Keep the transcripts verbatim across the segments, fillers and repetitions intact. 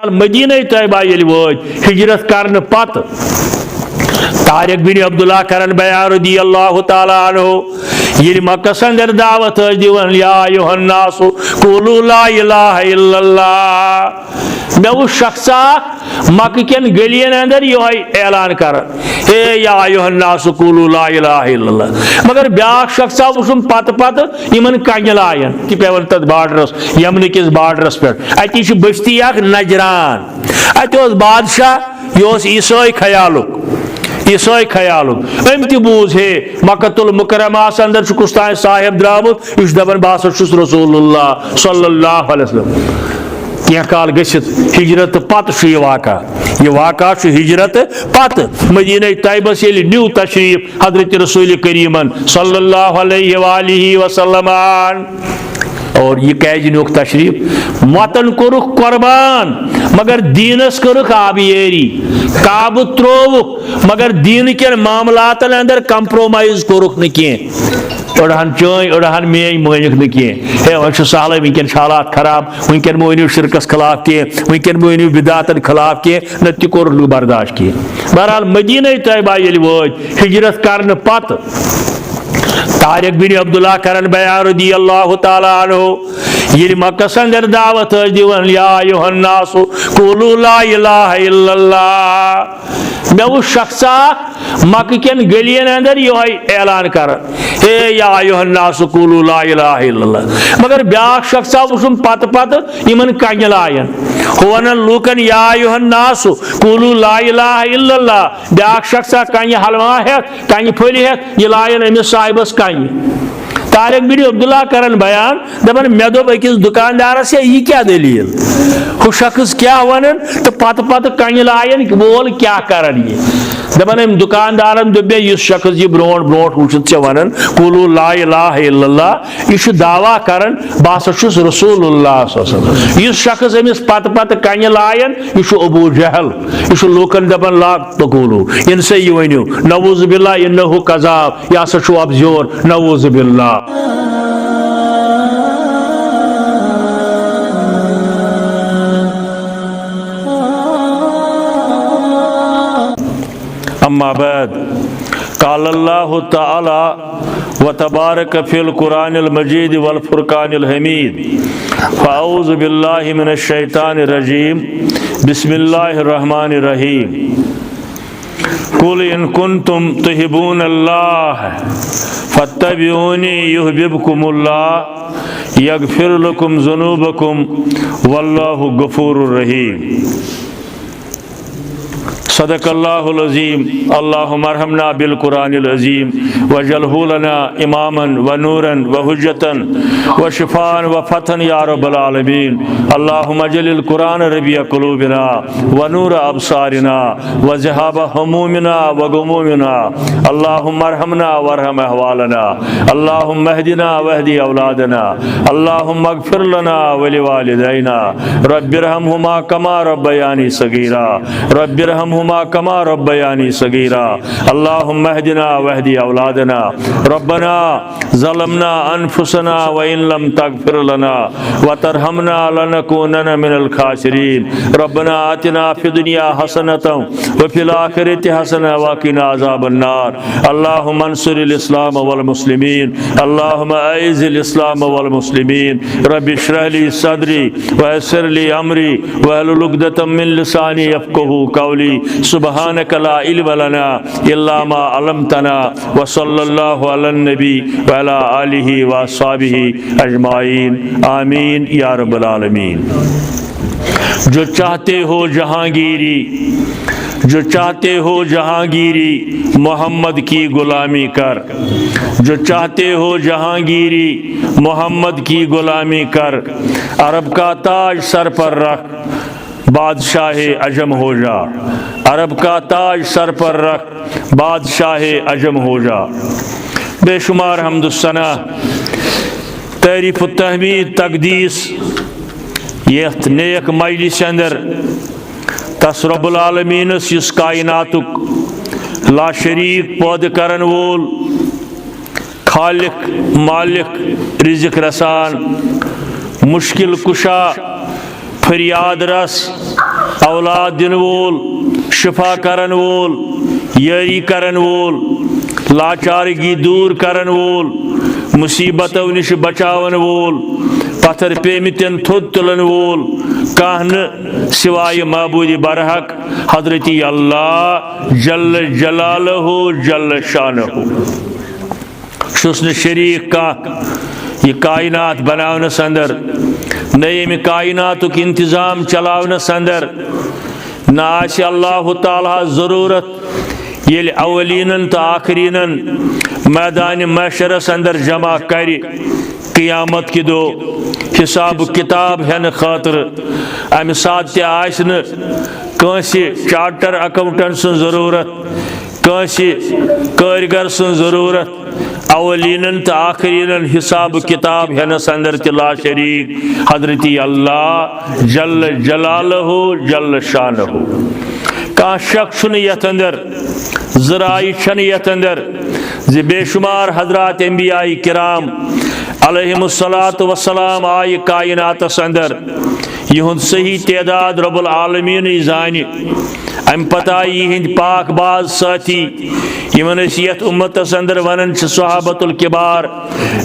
مدینہ طیبہ ییٚلہِ وٲتۍ ہجرت کرنہٕ پتہٕ، طارق بن عبداللہ کرن بیان رضی اللہ تعالیٰ عنہ، ییٚلہِ مکس اندر دعوت ٲسۍ دِوان، یا ایھا الناس قولوا لا الہ الا اللہ، مےٚ وُچھ شخص اکھ مکہ کٮ۪ن گلین اندر یہوے اعلان کران، ہے یا ایھا الناس قولوا لا الہ الا اللہ۔ مگر بیاکھ شخص آو وُچھُن پتہٕ پتہٕ یِمن کنہِ لایان، تہِ پیوان تتھ بارڈرس، یمنہٕ کِس بارڈرس پٮ۪ٹھ۔ اتی چھِ بستی اکھ نجران، اتہِ اوس بادشاہ، یہِ اوس عیسٲے خیالُک، عیسٲے خیالُک۔ أمۍ تہِ بوٗز، ہے، مکۃ المکرمہس اندر چھُ کُس تام صاحب درٛامُت، یہِ چھُ دپان، بہٕ ہسا چھُس رسول اللہ صلی اللہ علیہ وسلم۔ کینٛہہ کال گٔژھِتھ ہجرت پتہٕ چھُ یہِ واقعہ۔ یہِ واقعہ چھُ ہجرت پتہٕ۔ مدینہ طیبس ییٚلہِ نیوٗ تشریف حضرت رسول کریمن صلی اللہ علیہ وآلہ وسلم۔ اور یہِ کیازِ نیوٗکھ تشریف؟ وطن کوٚرُکھ قربان، مگر دیٖنس کٔرٕکھ آبیٲری۔ کعبہٕ ترووُکھ، مگر دیٖنہٕ کٮ۪ن معاملاتن اندر compromise کوٚرُکھ نہٕ کینٛہہ۔ أڑہن چٲنۍ، أڑہن میٲنۍ مٲنِکھ نہٕ کینٛہہ۔ ہے، وۄنۍ چھُ سہلٕے، وٕنکٮ۪ن چھِ حالات خراب، وٕنکٮ۪ن مہٕ ؤنِو شرکس خلاف کینٛہہ، وٕنکٮ۪ن مہٕ ؤنِو بدعتن خلاف کینٛہہ، نہ تہِ کوٚرُکھ نہٕ برداشت کینٛہہ۔ بہرحال، مدینہ طیبہ ییٚلہِ وٲتۍ ہجرت کرنہٕ پتہٕ، طارق بن عبداللہ کرن بیان رضی اللہ تعالیٰ عنہ، ییٚلہِ مکس اندر دعوت ٲسۍ دِوان، یا ایھا الناس قولوا لا الہ الا اللہ، مےٚ وُچھ شخص اکھ مکہ کٮ۪ن گلین اندر یہوے اعلان کران، ہے یا ایھا الناس قولوا لا الہ الا اللہ۔ مگر بیاکھ شخص آو وُچھُن پتہٕ پتہٕ یِمن کنہِ لایان، ہُہ ونان لوٗکن، یا ایھا الناس قولوا لا الہ الا اللہ۔ بیاکھ شخص آو کنہِ ہلوا ہٮ۪تھ، کنہِ پھٔلۍ ہٮ۪تھ، یہِ لایان أمِس صاحبس کنہِ۔ طارق بن عبداللہ کران بیان، دپان، مےٚ دوٚپ أکِس دُکاندارس، ہے، یہِ کیٛاہ دٔلیٖل؟ ہُہ شخص کیٛاہ ونان تہٕ پتہٕ پتہٕ کنہِ لاین وول کیٛاہ کران یہِ؟ دپان، أمۍ دُکاندارن دوٚپ مےٚ، یُس شخص یہِ برونٛٹھ برونٛٹھ وُچھِتھ ژےٚ ونان، قولوا لا الہ الا اللہ، یہِ چھُ دعویٰ کران، بہٕ ہسا چھُس رسول اللہ صلی اللہ علیہ وسلم۔ یُس شخص أمِس پتہٕ پتہٕ کنہِ لاین، یہِ چھُ ابو جہل، یہِ چھُ لوٗکن دپان، لا تقولوا، یِنہٕ سا یہِ ؤنِو، نعوذ باللہ، انہ کذاب، یہِ ہسا چھُ اپزیور، نعوذ باللہ۔ اما بعد، قال اللہ تعالی وتبارک فی القرآن المجید والفرقان الحمید، فاعوذ باللہ من الشیطان الرجیم، بسم اللہ الرحمن الرحیم۔ قل ان کنتم تحبون اللہ فاتبعونی یحببکم اللہ یغفر لکم ذنوبکم واللہ غفور رحیم۔ صدق اللہ العظیم۔ اللہم ارحمنا بالقرآن العظیم واجعلہ لنا اماما ونورا وحجتا وشفاء وفتحا یا رب العالمین۔ اللہم اجعل القرآن ربیع قلوبنا ونور ابصارنا وذهاب همومنا وغمومنا۔ اللهم ارحمنا وارحم أحوالنا۔ اللهم اهدنا واهد أولادنا۔ اللهم اغفر لنا ولوالدينا۔ رب ارحمهما كما ربياني صغيرا۔ رب ارحمهما كما ربياني صغيرا۔ اللهم اهدنا واهد أولادنا۔ ربنا ظلمنا أنفسنا وإن لم تغفر لنا وترحمنا لنكونن من الخاسرين۔ ربنا آتنا في الدنيا حسنة وفي الآخرة حسنة وقنا عذاب النار۔ اللهم انصر الإسلام والمسلمين۔ اللهم أعز الإسلام والمسلمين۔ رب اشرح لي صدري ويسر لي أمري واحلل عقدة من لساني يفقهوا قولي۔ سبحانك لا علم لنا إلا ما علمتنا۔ وصلى الله على النبي وعلى آله وأصحابه أجمعين۔ آمين يا رب العالمين۔ جو چاہتے ہو جہانگیری، جو چاہتے ہو جہانگیری، محمد کی غلامی کر۔ جو چاہتے ہو جہانگیری، محمد کی غلامی کر۔ عرب کا تاج سر پر رکھ، بادشاہ عجم ہو جا۔ عرب کا تاج سر پر رکھ، بادشاہ عجم ہو جا۔ بے شمار حمد و ثنا، تعریف و تحمید، تقدیس یتھ نیک مجلس اندر تس رب العالمینس، یُس کائناتک لا شریک پٲدٕ کرن وول، خالق، مالک، رزق رسان، مشکل کشا، فریاد رس، اولاد دِنہٕ وول، شفا کرن وول، یٲری کرن وول، لاچارگی دوٗر کرن وول، مصیبتو نِش بچاون وول، پتھر پیمٕتٮ۪ن تھوٚد تُلن وول کانٛہہ نہٕ سوائے معبود برحق حضرتی اللہ جل جلالہ جل شانہ۔ چھُس نہٕ شریٖک کانٛہہ یہِ کائنات بناونس اندر، نہ ییٚمہِ کائناتُک انتظام چلاونس اندر، نہ آسہِ اللہ تعالیٰ ہس ضروٗرت ییٚلہِ اولینن تہٕ آخرینن میدان محشرس اندر جمع کرِ۔ قیامت کہِ دۄہ حساب کتاب ہٮ۪نہٕ خٲطرٕ امہِ ساتہٕ تہِ آسہِ نہٕ کٲنٛسہِ چارٹر اکاؤنٹنٹ سٕنٛز ضروٗرت، کٲنٛسہِ کٲرۍگر سٕنٛز ضروٗرت، اولینن تہٕ آخرینن حساب کتاب ہٮ۪نس اندر تہِ لا شریٖک حضرتی اللہ جل جلالہ جل شانہ۔ کانٛہہ شک چھُنہٕ یتھ اندر، زٕ رایہِ چھنہٕ یتھ اندر زِ بے شمار حضرات انبیاء کرام علیہم الصلوۃ والسلام آیہِ کائناتس اندر، یِہُنٛد صحیح تعداد رب العالمینٕے زانہِ۔ امہِ پتہٕ آیہِ یِہنٛدۍ پاک باز سٲتھی، یِمن أسۍ یتھ امتس اندر ونان چھِ صحابۃ الکبار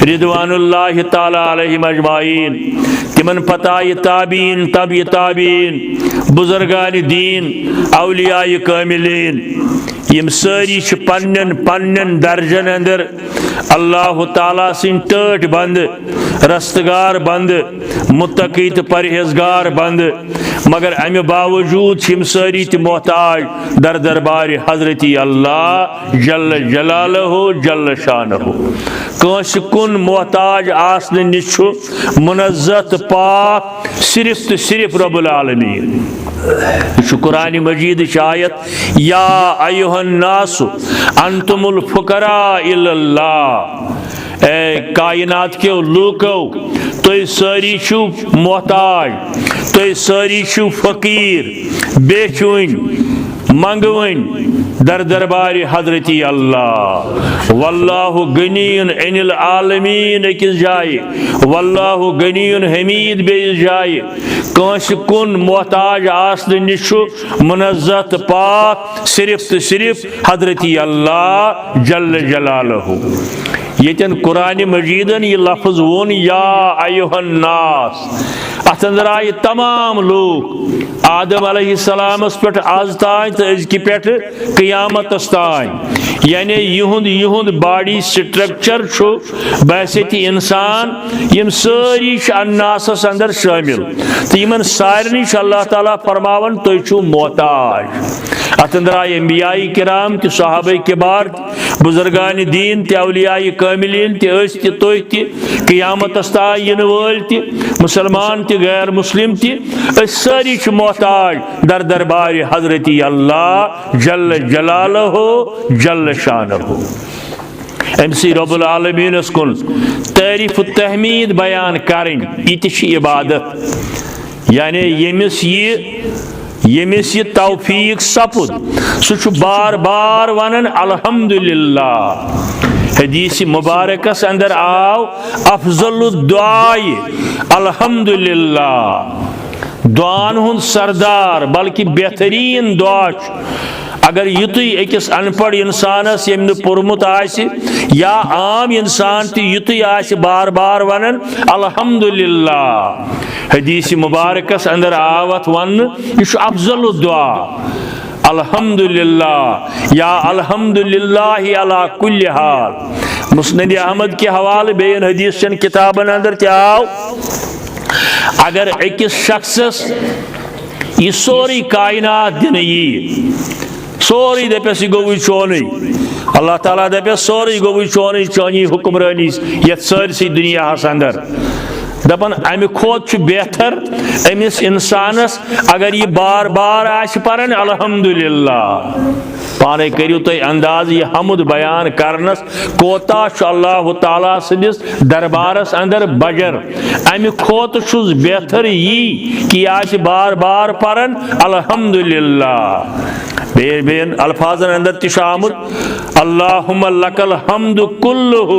رضوان اللہ تعالیٰ علیہم اجمعین۔ تِمن پتہٕ آیہِ تابعین، تبع تابعین، بزرگان دین، اولیاء کاملین۔ یِم سٲری چھِ پننٮ۪ن پننٮ۪ن درجن اندر اللہ تعالیٰ سٕنٛدۍ ٹٲٹھۍ بندٕ، رستگار بندٕ، متقی تہٕ پرہیزگار بندٕ۔ مگر امہِ باوجود چھِ یِم سٲری تہِ محتاج در دربار حضرتی اللہ جل جلالہ جل شانہ۔ کٲنٛسہِ کُن محتاج آسنہٕ نِش چھُ منزہ تہٕ پاک صرف تہٕ صرف رب العالمین۔ یہِ چھُ قرآن مجیدٕچ آیت، یا ایھا الناس انتم الفقراء الی اللہ۔ اے کائنات کیو لوٗکو، تُہۍ سٲری چھِو محتاج، تُہۍ سٲری چھِو فقیٖر، بیچھوٕنۍ، منگوٕنۍ در دربارِ حضرتی اللہ۔ واللہ غنی عن العالمین أکِس جایہِ، واللہ غنی حمید بیٚیِس جایہِ۔ کٲنٛسہِ کُن محتاج آسنہٕ نِش چھُ منزہ تہٕ پاک صرف تہٕ صرف حضرتی اللہ جل جلالہ۔ ییٚتٮ۪ن قرآن مجیدن یہِ لفظ ووٚن، یا ایھا الناس، اتھ اندر آیہِ تمام لوٗکھ، آدم علیہ السلامس پٮ۪ٹھ از تام تہٕ أزکہِ پٮ۪ٹھ قیامتس تام۔ یعنی یِہُنٛد، یِہُنٛد باڈی سٹرکچر چھُ بحیثیت انسان، یِم سٲری چھِ الناسس اندر شٲمِل۔ تہٕ یِمن سارنٕے چھُ اللہ تعالیٰ فرماوان، تُہۍ چھِو محتاج۔ اتھ اندر آیہِ انبیاء کرام تہِ، صحابہ کبار تہِ، بزرگان دین تہِ، اولیاء کاملین تہِ، أسۍ تہِ، تُہۍ تہِ، قیامتس تام یِنہٕ وٲلۍ تہِ، مسلمان تہِ، غیر مسلم تہِ، أسۍ سٲری چھِ محتاج در دربارِ حضرتی اللہ جل جلالہ جل شانہ۔ أمۍ سٕے رب العالمینس کُن تعریف و تحمید بیان کرٕنۍ، یہِ تہِ چھِ عبادت۔ یعنی ییٚمِس یہِ، ییٚمِس یہِ توفیق سپُد، سُہ چھُ بار بار ونان الحمدللہ۔ حدیث مبارکس اندر آو، افضل الدعاء الحمدللہ۔ دعان ہُنٛد سردار، بلکہ بہترین دعا چھُ۔ اگر یُتُے أکِس ان پڑھ انسانس، ییٚمۍ نہٕ پوٚرمُت آسہِ، یا عام انسان تہِ یُتُے آسہِ بار بار ونان الحمدللہ، حدیث مبارکس اندر آو اتھ وننہٕ، یہِ چھُ افضل الدعا۔ الحمدللہ یا الحمدللہ علی کل حال۔ مسند احمد کہِ حوالہٕ بیٚین حدیث چٮ۪ن کتابن اندر تہِ آو، اگر أکِس شخصس یہِ سورُے کائنات دِنہٕ یی، سورُے دَپٮ۪س، یہِ گوٚوُے چونُے۔ اللہ تعالیٰ دَپٮ۪س، سورُے گوٚوُے چونُے، چٲنی حکمرٲنی یَتھ سٲرسٕے دُنیاہَس اندر۔ دَپان، اَمہِ کھۄتہٕ چھُ بہتر أمِس اِنسانَس اگر یہِ بار بار آسہِ پَران، الحمدللہ۔ پانے کٔرِو تُہۍ انداز یہِ حمد بیان کرنس کوتاہ چھُ اللہ تعالیٰ سٕنٛدِس دربارس اندر بجر۔ امہِ کھۄتہٕ چھُس بہتر یی کہِ یہِ آسہِ بار بار پران الحمدللہ۔ بیٚیہِ بیٚین الفاظن اندر تہِ چھُ آمُت، اللہم لک الحمد کلہ۔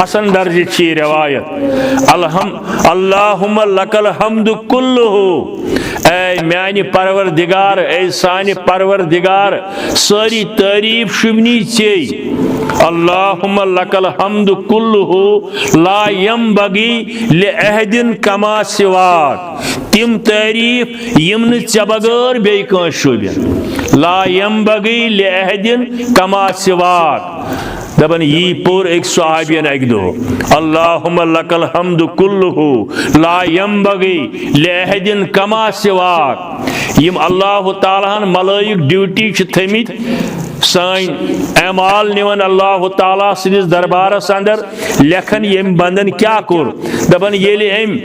حسن درجہ چھ یہ روایت۔ الحم-، اللہم لک الحمد کلہ۔ اے میانہ پروردگار، اے سانہ پروردگار، ساری تعریف شوبنی ژے۔ اللہم لک الحمد کلہ لا ینبغی لأحد کما سواک۔ تم تعریف یم نہ ژے بغیر بیٚیہِ کٲنٛسہِ شوٗبن۔ لا ینبغی لأحد کما سواک۔ دپان، یی پوٚر أکۍ صحابین اکہِ دۄہ، اللہم لک الحمد کلہ لا ینبغی لأحد کما سواک۔ یم اللہ تعالیٰ ہن ملائک ڈیوٹی چھِ تھٲمٕتۍ، سٲنۍ اعمال نِوان اللہ تعالیٰ سٕنٛدِس دربارس اندر، لیکھان ییٚمۍ بندن کیٛاہ کوٚر۔ دپان، ییٚلہِ أمۍ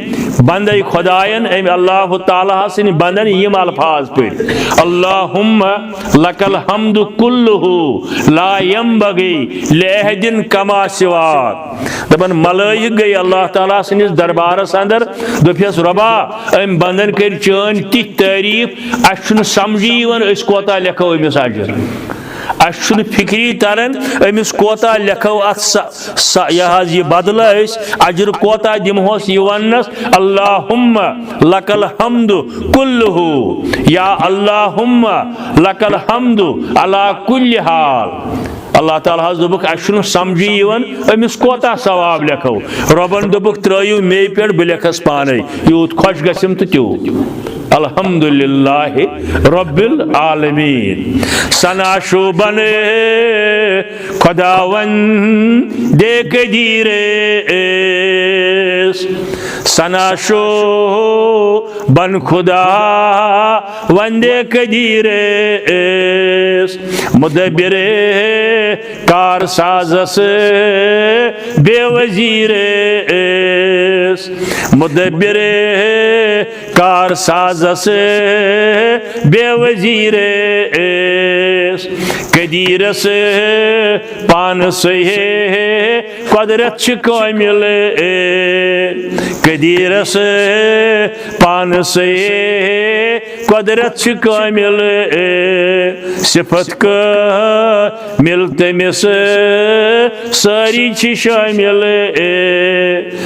بندے خداین، أمۍ اللہ تعالیٰ سٕنٛدۍ بندن یِم الفاظ پٔرۍ، اللہم لک الحمد کلہ لا ینبغی لأحد کما سواک۔ دپان، ملائک گٔے اللہ تعالیٰ سٕنٛدِس دربارس اندر، دوٚپہس، رۄبا، أمۍ بندن کٔرۍ چٲنۍ تِتھۍ تعریف، اسہِ چھُنہٕ سمجھی یِوان أسۍ کوتاہ لیکھو أمِس اجر۔ اسہِ چھُنہٕ فکری تران أمِس کوتاہ لیکھو اتھ سا-، سا-، یہِ حظ یہِ بدلہٕ أسۍ اجر کوتاہ دِمہوس یہِ وننس، اللہم لک الحمد کلہ، یا اللہم لک الحمد علی کل حال۔ اللہ تعالیٰ ہس دوٚپُکھ، اسہِ چھُنہٕ سمجھی یِوان أمِس کوتاہ ثواب لیکھو۔ رۄبن دوٚپُکھ، ترٲیِو مے پٮ۪ٹھ، بہٕ لیکھس پانے، یوٗت خۄش گژھٮ۪م تہٕ تیوٗت۔ الحمدللہ رب العالمین۔ ثنا شوبن خداوند قدیرس، ثنا شوبن خداوند قدیرس، مدبر کار سازس بے وزیرس، مدبر کار سازس بے وزیر اس، قدیرس پانسٕے قدرت چھِ کٲمِل۔ قدیرس پانسٕے قدرت چھِ کٲمِل۔ صفت کٲمِل تٔمِس سٲری چھِ شٲمِل۔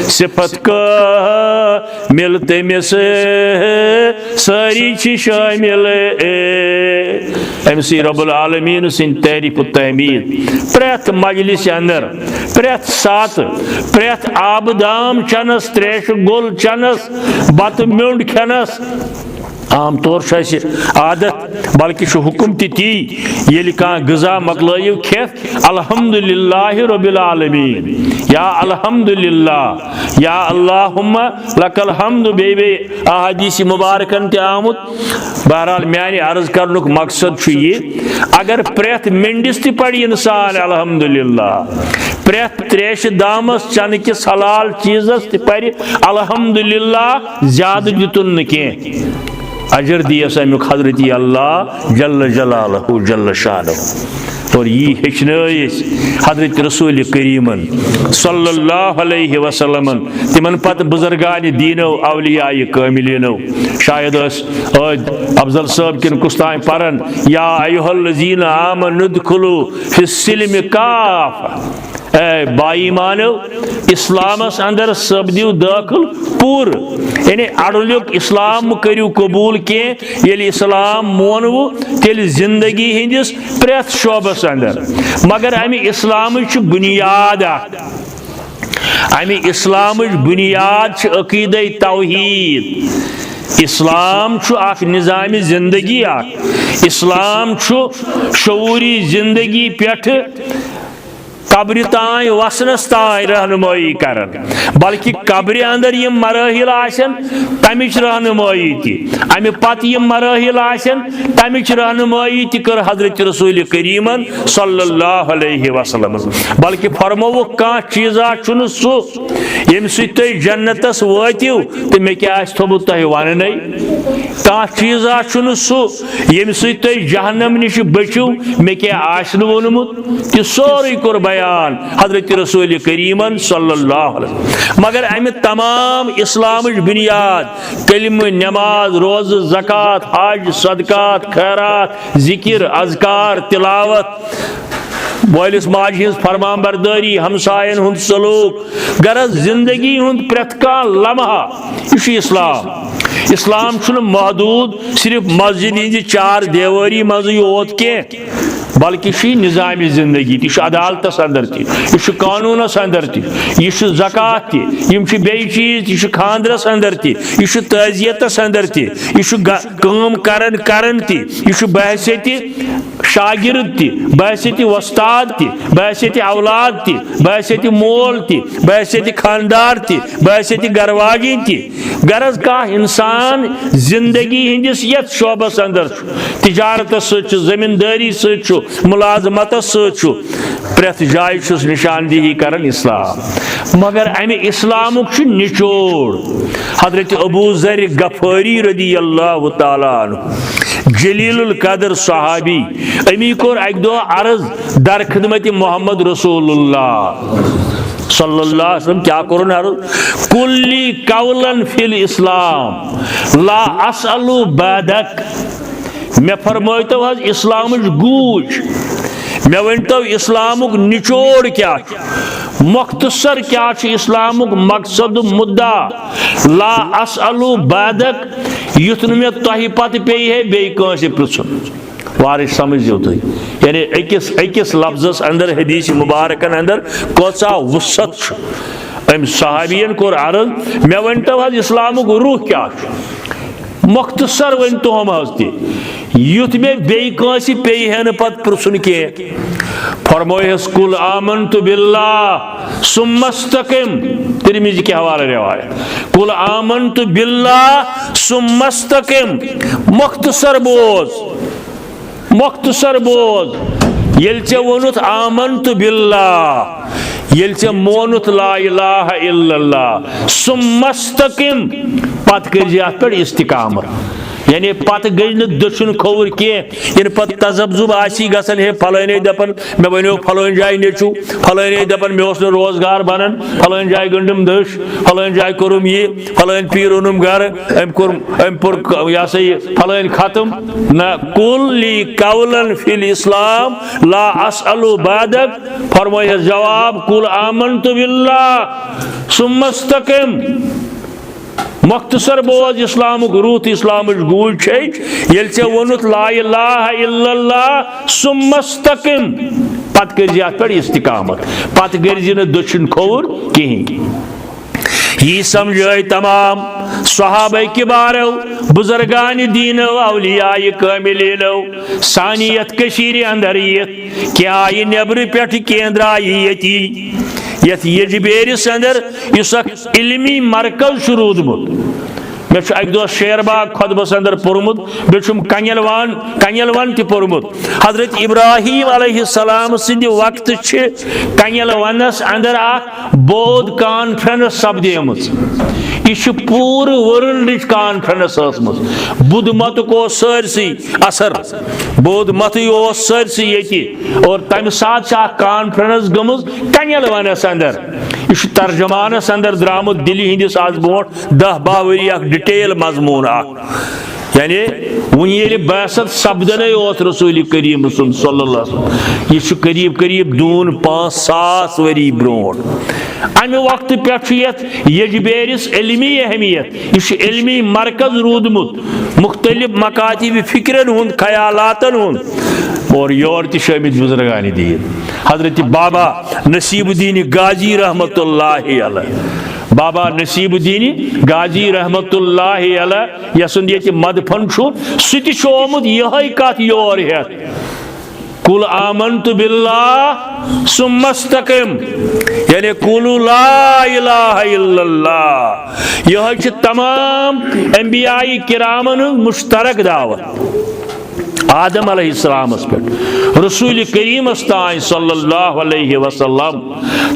صفت کٲمِل تٔمِس سٲری چھِ شٲمِل۔ أمۍ سٕے رب العالمین سٕنٛدۍ تعریف و تحمید پرٛٮ۪تھ مجلس اندر، پرٛٮ۪تھ ساتہٕ، پرٛٮ۪تھ آبہٕ دام چنس، تریشہِ گوٚل چنس، بتہٕ میوٚنٛڈ کھٮ۪نس، عام طور چھُ اَسہِ عادت، بلکہِ چھُ حُکم تہِ تی، ییٚلہِ کانٛہہ غذا مۄکلٲیِو کھٮ۪تھ، الحمدللہ رب العالمین، یا الحمدللہ، یا اللہم لک الحمد، بیٚیہِ بیٚیہِ احادیث مبارکن تہِ آمُت۔ بہرحال، میانہِ عرض کرنُک مقصد چھُ یہِ، اگر پرٛٮ۪تھ مِنٹس تہِ پرِ انسان الحمدللہ، پرٛٮ۪تھ تریشہِ دامس چنہٕ کِس حلال چیٖزس تہِ پرِ الحمدللہ، زیادٕ دیُتُن نہٕ کینٛہہ، اجر دِیس امیُک حضرت اللہ جل جلالہ جل شانہ۔ اور یی ہیٚچھنٲے أسۍ حضرت رسول کریمن صلی اللہ علیہ وسلمن، تِمن پتہٕ بزرگان دینو، اولیاء کاملینو۔ شاید ٲسۍ ٲدۍ افضل صٲب کِنہٕ کُس تام پران، یا ایھا الذین آمنوا ادخلوا فی السلم کافہ۔ اے با ایمانو، اسلامس اندر سپدِو دٲخل پوٗرٕ، یعنی اڑلیُک اسلام مہٕ کٔرِو قبول کینٛہہ۔ ییٚلہِ اسلام مونوٕ، تیٚلہِ زندگی ہٕنٛدِس پرٛٮ۪تھ شعبس اندر۔ مگر امہِ اسلامٕچ چھِ بنیاد اکھ۔ امہِ اسلامٕچ بنیاد چھِ عقیدے توحید۔ اسلام چھُ اکھ نظام زندگی اکھ۔ اسلام چھُ شعوری زندگی پٮ۪ٹھٕ قبرِ تام وسنس تام رہنمٲیی کران، بلکہ قبرِ اندر یِم مراحل آسن، تمِچ رہنمٲیی تہِ، امہِ پتہٕ یِم مراحل آسن، تمِچ رہنمٲیی تہِ کٔر حضرت رسول کریمن صلی اللہ علیہ وسلم۔ بلکہ فرمووُکھ، کانٛہہ چیٖزا چھُنہٕ سُہ، ییٚمہِ سۭتۍ تُہۍ جنتس وٲتِو تہٕ مےٚ کیٛاہ آسہِ تھوٚمُت تۄہہِ وننَے؟ کانٛہہ چیٖزا چھُنہٕ سُہ، ییٚمہِ سۭتۍ تُہۍ جہنم نِش بٔچِو، مےٚ کیٛاہ آسہِ نہٕ ووٚنمُت؟ تہِ سورُے کوٚر بیان حضرت رسول کریمن صلی اللہ علیہ وسلم۔ مگر امہِ تمام اسلامٕچ بنیاد، کلمہٕ، نماز، روزٕ، زکوٰۃ، حج، صدقات، خیرات، ذکر، اذکار، تلاوت، مٲلِس ماجہِ ہٕنٛز فرمان بردٲری، ہمساین ہُنٛد سلوک، غرض زندگی ہُنٛد پرٛٮ۪تھ کانٛہہ لمحہ، یہِ چھُ اسلام۔ اسلام چھُنہٕ محدوٗد صرف مسجد ہٕنٛزِ چار دیوٲری منٛزٕے یوت کینٛہہ، بلکہِ چھُ یہِ نظامِ زندگی تہِ، یہِ چھُ عدالتس اندر تہِ، یہِ چھُ قانوٗنس اندر تہِ، یہِ چھُ زکوٰۃ تہِ، یِم چھِ بیٚیہِ چیٖز تہِ، یہِ چھُ خاندرس اندر تہِ، یہِ چھُ تعزیتس اندر تہِ، یہِ چھُ گا-، کٲم کران کران تہِ، یہِ چھُ بحیثیت شاگرد تہِ، بحیثیت وۄستاد تہِ، بحیثیت اولاد تہِ، بحیثیت مول تہِ، بحیثیت خاندار تہِ، بحیثیت گرواجِنۍ تہِ۔ غرض کانٛہہ انسان زندگی ہٕنٛدِس یتھ شعبس اندر چھُ، تجارتس سۭتۍ چھُ، زمیٖندٲری سۭتۍ چھُ، ملازمتس سۭتۍ چھُ، پرٛٮ۪تھ جایہِ چھُس نشاندہی کران اسلام۔ مگر امہِ اسلامُک چھُ نچوڑ۔ حضرت ابو ذر غفاری رضی اللہ تعالیٰ عنہ، جلیل القدر صحابی، امی کوٚر اکہِ دۄہ عرض در خدمت محمد رسول اللہ صلی اللہ علیہ وسلم، کیا کوٚرُن عرض؟ قل لی قولا فی الاسلام لا اسأل بعدک۔ مےٚ فرمٲیتو حظ اسلامٕچ گوٗج، مےٚ ؤنۍتو اسلامُک نچوڑ کیٛاہ چھُ، مختصر کیٛاہ چھُ اسلامُک مقصد و مدعا؟ لا اسأل بعدک، یُتھ نہٕ مےٚ تۄہہِ پتہٕ پیٚیہِ ہے بیٚیہِ کٲنٛسہِ پرٛژھُن۔ وارٕ سمجھزیو تُہۍ، یعنی أکِس، أکِس لفظس اندر حدیث مبارکن اندر کۭژاہ وسعت چھُ۔ أمۍ صحابین کوٚر عرض، مےٚ ؤنۍتو حظ اسلامُک روح کیٛاہ چھُ؟ مختصر ؤنۍ تُہُم حظ تہِ، یُتھ مےٚ بیٚیہِ کٲنٛسہِ پیٚیہِ ہے نہٕ پتہٕ پرٛژھُن کینٛہہ۔ فرمٲیہس، قل آمنت باللہ ثم استقم۔ ترمذی کہِ حوالہٕ روایت۔ قل آمنت باللہ ثم استقم۔ مختصر بوز، مختصر بوز۔ ییٚلہِ ژےٚ ووٚنُتھ آمنت باللہ، ییٚلہِ ژےٚ مونُتھ لا الہ الا اللہ، ثم استقم، پتہٕ کٔرۍ زِ اتھ پٮ۪ٹھ استقامت۔ یعنی پتہٕ گٔے نہٕ دٔچھُن کھووُر کینٛہہ۔ ییٚلہِ پتہٕ تذبذب آسی گژھان، ہے، فلٲنۍ دپان، مےٚ بنیو فلٲنۍ جایہِ نیٚچو، فلٲنۍ دپان، مےٚ اوس نہٕ روزگار بنان، فلٲنۍ جایہِ گٔنڈٕم دٔچھ، فلٲنۍ جایہِ کوٚرُم یہِ، فلٲنۍ پیٖر اوٚنُم گرٕ، أمۍ کوٚر، أمۍ پوٚر ک-، یہِ ہسا یہِ فلٲنۍ ختم۔ نہ، قل لی قولا فی الاسلام لا اسأل بعدک۔ فرمٲیس جواب، قل آمنت باللہ ثم استقم۔ مختصر بوز اسلامُک روح تہٕ اسلامٕچ گوٗج چھے، ییٚلہِ ژےٚ ووٚنُتھ لا الہ الا اللہ ثم استقم، پتہٕ کٔرۍ زِ اتھ پٮ۪ٹھ استقامت، پتہٕ کٔرۍ زِ نہٕ دٔچھُن کھووُر کِہیٖنۍ۔ یی سمجھٲے تمام صحابہ کبارو، بزرگان دینو، اولیاء کاملینو، سانہِ یتھ کٔشیٖرِ اندر یِتھ کہِ آیہِ نیبرٕ پٮ۪ٹھٕ کینٛہہ درٛایہِ ییٚتی، یتھ یجبیرِس اندر یُس اکھ علمی مرکز چھُ روٗدمُت۔ مےٚ چھُ اکہِ دۄہ شیر باغ خطبس اندر پوٚرمُت، بیٚیہِ چھُم کنیل وان، کنیل ون تہِ پوٚرمُت۔ حضرت ابراہیم علیہ السلام سٕنٛدِ وقتہٕ چھِ کنیل ونس اندر اکھ بودھ کانفرنس سپدیمٕژ۔ یہِ چھِ پوٗرٕ ورلڈٕچ کانفرنس ٲسمٕژ۔ بُدھ متُک اوس سٲرسٕے اثر، بودھ متٕے اوس سٲرسٕے ییٚتہِ۔ اور تمہِ ساتہٕ چھِ اکھ کانفرنس گٔمٕژ کنیل ونس اندر۔ یہِ چھُ ترجمانس اندر درٛامُت دِلہِ ہٕنٛدِس از برونٛٹھ دَہ باہ ؤری، اکھ ڈیٹیل مضموٗن اکھ۔ یعنی وۄنۍ ییٚلہِ بعثت سپدنَے اوس رسول کریم سُنٛد صلی اللہ علیہ وسلم، یہِ چھُ قریب قریب دوٗن پانٛژھ ساس ؤری برونٛٹھ۔ امہِ وقتہٕ پٮ۪ٹھ چھُ یتھ یجبیرِس علمی اہمیت، یہِ چھُ علمی مرکز روٗدمُت، مختلف مکاتب فکرن ہُنٛد، خیالاتن ہُنٛد، اور یور تہِ چھِ آمٕتۍ بزرگان دین۔ حضرت بابا نصیب الدین غازی رحمت اللہ علیہ، بابا نصیب الدین غازی رحمت اللہ علیہ، یسُنٛد ییٚتہِ مدفن چھُ، سُہ تہِ چھُ آمُت یِہے کتھ یور ہٮ۪تھ۔ قل آمنت باللہ ثم استقم، یعنی قولوا لا الہ الا اللہ۔ یِہے چھِ تمام انبیاء کرامن ہٕنٛز مشترک دعوت۔ آدم علیہ السلامس پٮ۪ٹھ رسول کریمس تام صلی اللہ علیہ وسلم،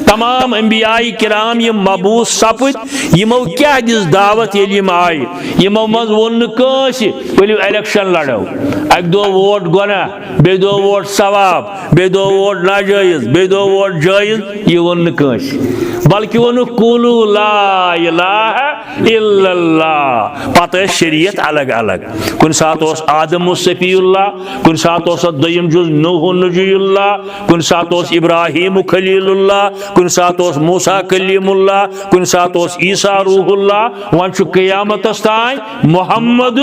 تمام انبیاء کرام یِم مبعوث سپٕدۍ، یِمو کیٛاہ دِژ دعوت ییٚلہِ یِم آیہِ؟ یِمو منٛز ووٚن نہٕ کٲنٛسہِ، ؤلِو الیکشن لڑو۔ اکہِ دۄہ ووٹ گۄناہ، بیٚیہِ دۄہ ووٹ ثواب، بیٚیہِ دۄہ ووٹ ناجٲیز، بیٚیہِ دۄہ ووٹ جٲیز، یہِ ووٚن نہٕ کٲنٛسہِ۔ بلکہِ ووٚنُکھ، "قولوا لا الہ الا اللہ۔" پتہٕ ٲسۍ شریعت الگ الگ۔ کُنہِ ساتہٕ اوس آدم اوس صفی اللہ، کُنہِ ساتہٕ اوس اَتھ دوٚیِم جُز نوح نجی اللہ، کُنہِ ساتہٕ اوس ابراہیم خلیل اللہ، کُنہِ ساتہٕ اوس موسیٰ کلیم اللہ، کُنہِ ساتہٕ اوس عیسیٰ روح اللہ، وۄنۍ چھُ قیامتس تام محمد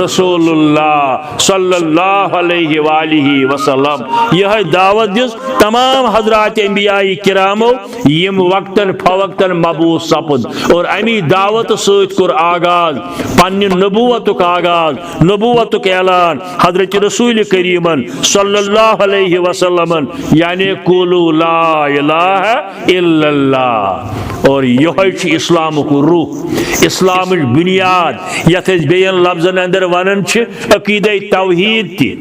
رسول اللہ صلی اللہ علیہ وآلہ وسلم۔ یِہوٚے دعوت دِژ تمام حضرات انبیاء کرامو، یِم وقتاً فوقتاً مبعوث سپد، اور امی دعوت سۭتۍ کوٚر آغاز پننہِ نبوتُک آغاز، نبوتُک اعلان حضرت رسول کریمن صلی اللہ علیہ وسلمن، یعنی قولوا لا الہ الا اللہ۔ اور یہوٚے چھُ اسلامُک روح، اسلامٕچ بنیاد، یتھ أسۍ بیٚین لفظن اندر ونان چھِ عقیدہ توحید تہِ۔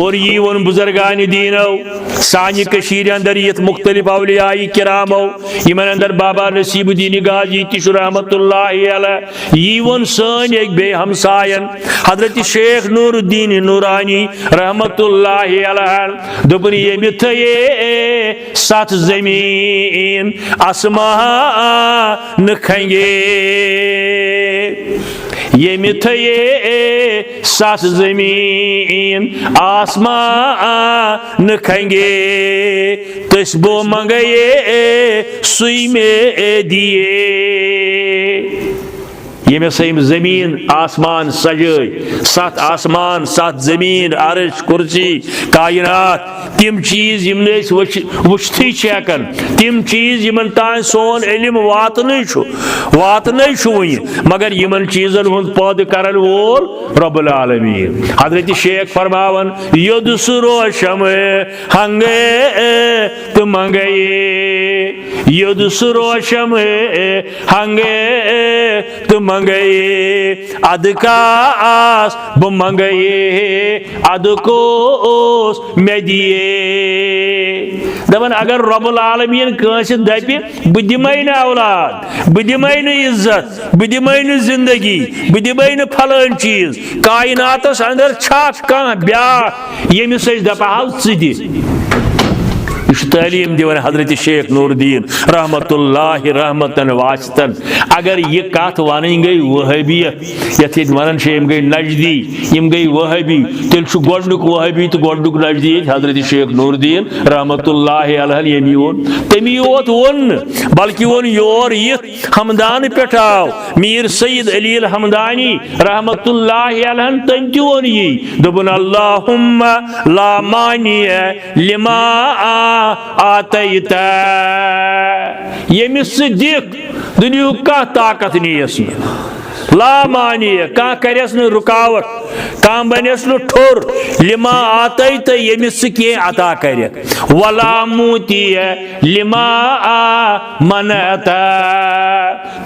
اور یی ووٚن بزرگان دینو، سانہِ کٔشیٖرِ اندر یِتھ مختلف اولیاء کرامو، یِمن اندر بابا نصیب الدین غازی تہِ چھُ رحمت اللہ علیہ، یی ووٚن سٲنۍ أکۍ بیٚیہِ ہمساین حضرت شیخ نور الدین نورانی رحمت اللہ علیہ، دوٚپُن، ییٚمہِ تھٲیے ستھ زمین آسمان کھنگے، ییٚمہِ تھٲیے ستھ زمین آسمان کھنگے، تٔسۍ بو منگے سُے مےٚ دیے۔ ییٚمِس أمۍ زٔمیٖن آسمان سجٲے، ستھ آسمان، ستھ زٔمیٖن، عرش، کرسی، کائنات، تِم چیٖز یِم نہٕ أسۍ وٕچھ-، وٕچھتھٕے چھِ ہٮ۪کان، تِم چیٖز یِمن تام سون علم واتنٕے چھُ، واتنٕے چھُ وٕنہِ، مگر یِمن چیٖزن ہُنٛد پٲدٕ کرن وول رب العالمین۔ حضرت شیخ فرماوان، یوٚد سُہ روشم ہنگے تہٕ منگے، یوٚد سُہ روشم ہنگے تہٕ منگے، ادٕ کاس بہٕ منگے، ادٕ کوس مےٚ دیے۔ دپان، اگر رب العالمین کٲنٛسہِ دپہِ، بہٕ دِمے نہٕ اولاد، بہٕ دِمے نہٕ عزت، بہٕ دِمے نہٕ زندگی، بہٕ دِمے نہٕ فلٲنۍ چیٖز، کائناتس اندر چھا کانٛہہ بیاکھ ییٚمِس أسۍ دپہو ژٕ دِ؟ یہِ چھُ تعلیٖم دِوان حضرت شیخ نور الدین رحمت اللہ رحمتن واسطن۔ اگر یہِ کتھ ونٕنۍ گٔے وہابیت، یتھ ییٚتہِ ونان چھِ، یِم گٔے نجدی، یِم گٔے وہابی، تیٚلہِ چھُ گۄڈنیُک وہابی تہٕ گۄڈنیُک نجدی ییٚتہِ حضرت شیخ نور الدین رحمت اللہ علیہ ییٚمی ووٚن۔ تٔمی یوت ووٚن نہٕ، بلکہِ ووٚن یور یِتھ ہمدان پٮ۪ٹھ آو میر سید علی الحمدانی رحمت اللہ علیہ، تٔمۍ تہِ ووٚن یی، دوٚپُن، اللہم لا مانع لما آتیت، ییٚمِس ژٕ دِکھ، دُنیہُک کانٛہہ طاقت نیس نہٕ۔ لا مانع، کانٛہہ کریس نہٕ رُکاوٹ، کانٛہہ بنیس نہٕ ٹھوٚر، لما آتیت، ییٚمِس ژٕ کینٛہہ عطا کرکھ، ولا معطی لما منعت،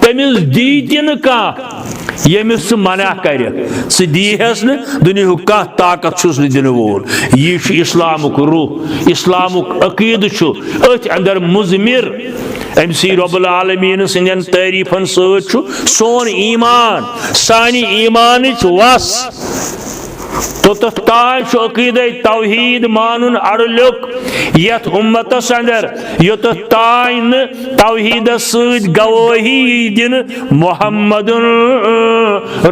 تٔمِس دی تہِ نہٕ کانٛہہ ییٚمِس ژٕ منع کرکھ، ژٕ دیٖہس نہٕ، دُنیہُک کانٛہہ طاقت چھُس نہٕ دِنہٕ وول۔ یہِ چھُ اسلامُک روح، اسلامُک عقیدٕ چھُ أتھۍ اندر مُضمر۔ أمۍ سی رب العالمین سٕنٛدٮ۪ن تعریٖفن سۭتۍ چھُ سون ایمان، سانہِ ایمانٕچ وس۔ توٚتتھ تام چھُ عقیدے توحید مانُن اڑٕ لیوٚکھ یتھ امتس اندر، یوٚتتھ تام نہٕ توحیدس سۭتۍ گوٲہی یی دِنہٕ محمد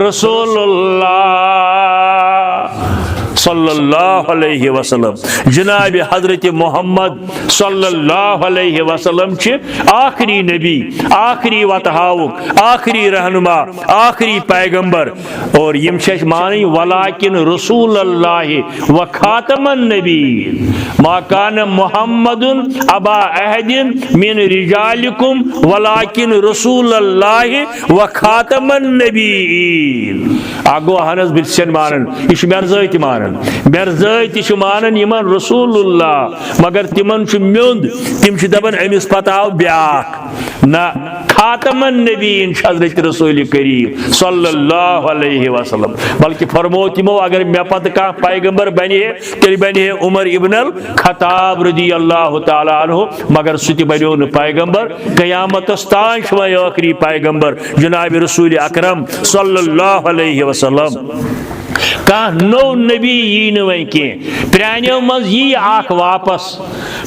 رسول اللہ صلی اللہ علیہ وسلم۔ جناب حضرت محمد صلی اللہ علیہ وسلم چھِ آخری نبی، آخری وتہٕ ہاوُک، آخری رہنما، آخری پیغمبر۔ اور یِم چھِ اَسہِ مانٕنۍ، ولاکن رسول اللہ و خاتم النبیین۔ ما کان محمد ابا احد من رجالکم ولاکن رسول اللہ و خاتم النبیین۔ اکھ گوٚو اہن حظ بہٕ تہِ چھَن مانان، یہِ چھُ مےٚ زٲتۍ مانان، مےٚ زٲتۍ تہِ چھُ مانان یِمن رسول اللہ، مگر تِمن چھُ میوٚنٛد، تِم چھِ دپان أمِس پتہٕ آو بیٛاکھ۔ نہ، خاتم النبیین چھُ حضرت رسول کریم صلی اللہ علیہ وسلم۔ بلکہ فرموو تِمو، اگر مےٚ پتہٕ کانٛہہ پیغمبر بنہِ ہے، تیٚلہِ بنہِ ہے عمر ابن الخطاب رضی اللہ تعالیٰ عنہ، مگر سُہ تہِ بنیو نہٕ پیغمبر۔ قیامتس تام چھُ وۄنۍ ٲخری پیغمبر جناب رسول اکرم صلی اللہ علیہ وسلم۔ کانٛہہ نوٚو نبی یی نہٕ وۄنۍ کینٛہہ، پرٛانیو منٛز یی اکھ واپس۔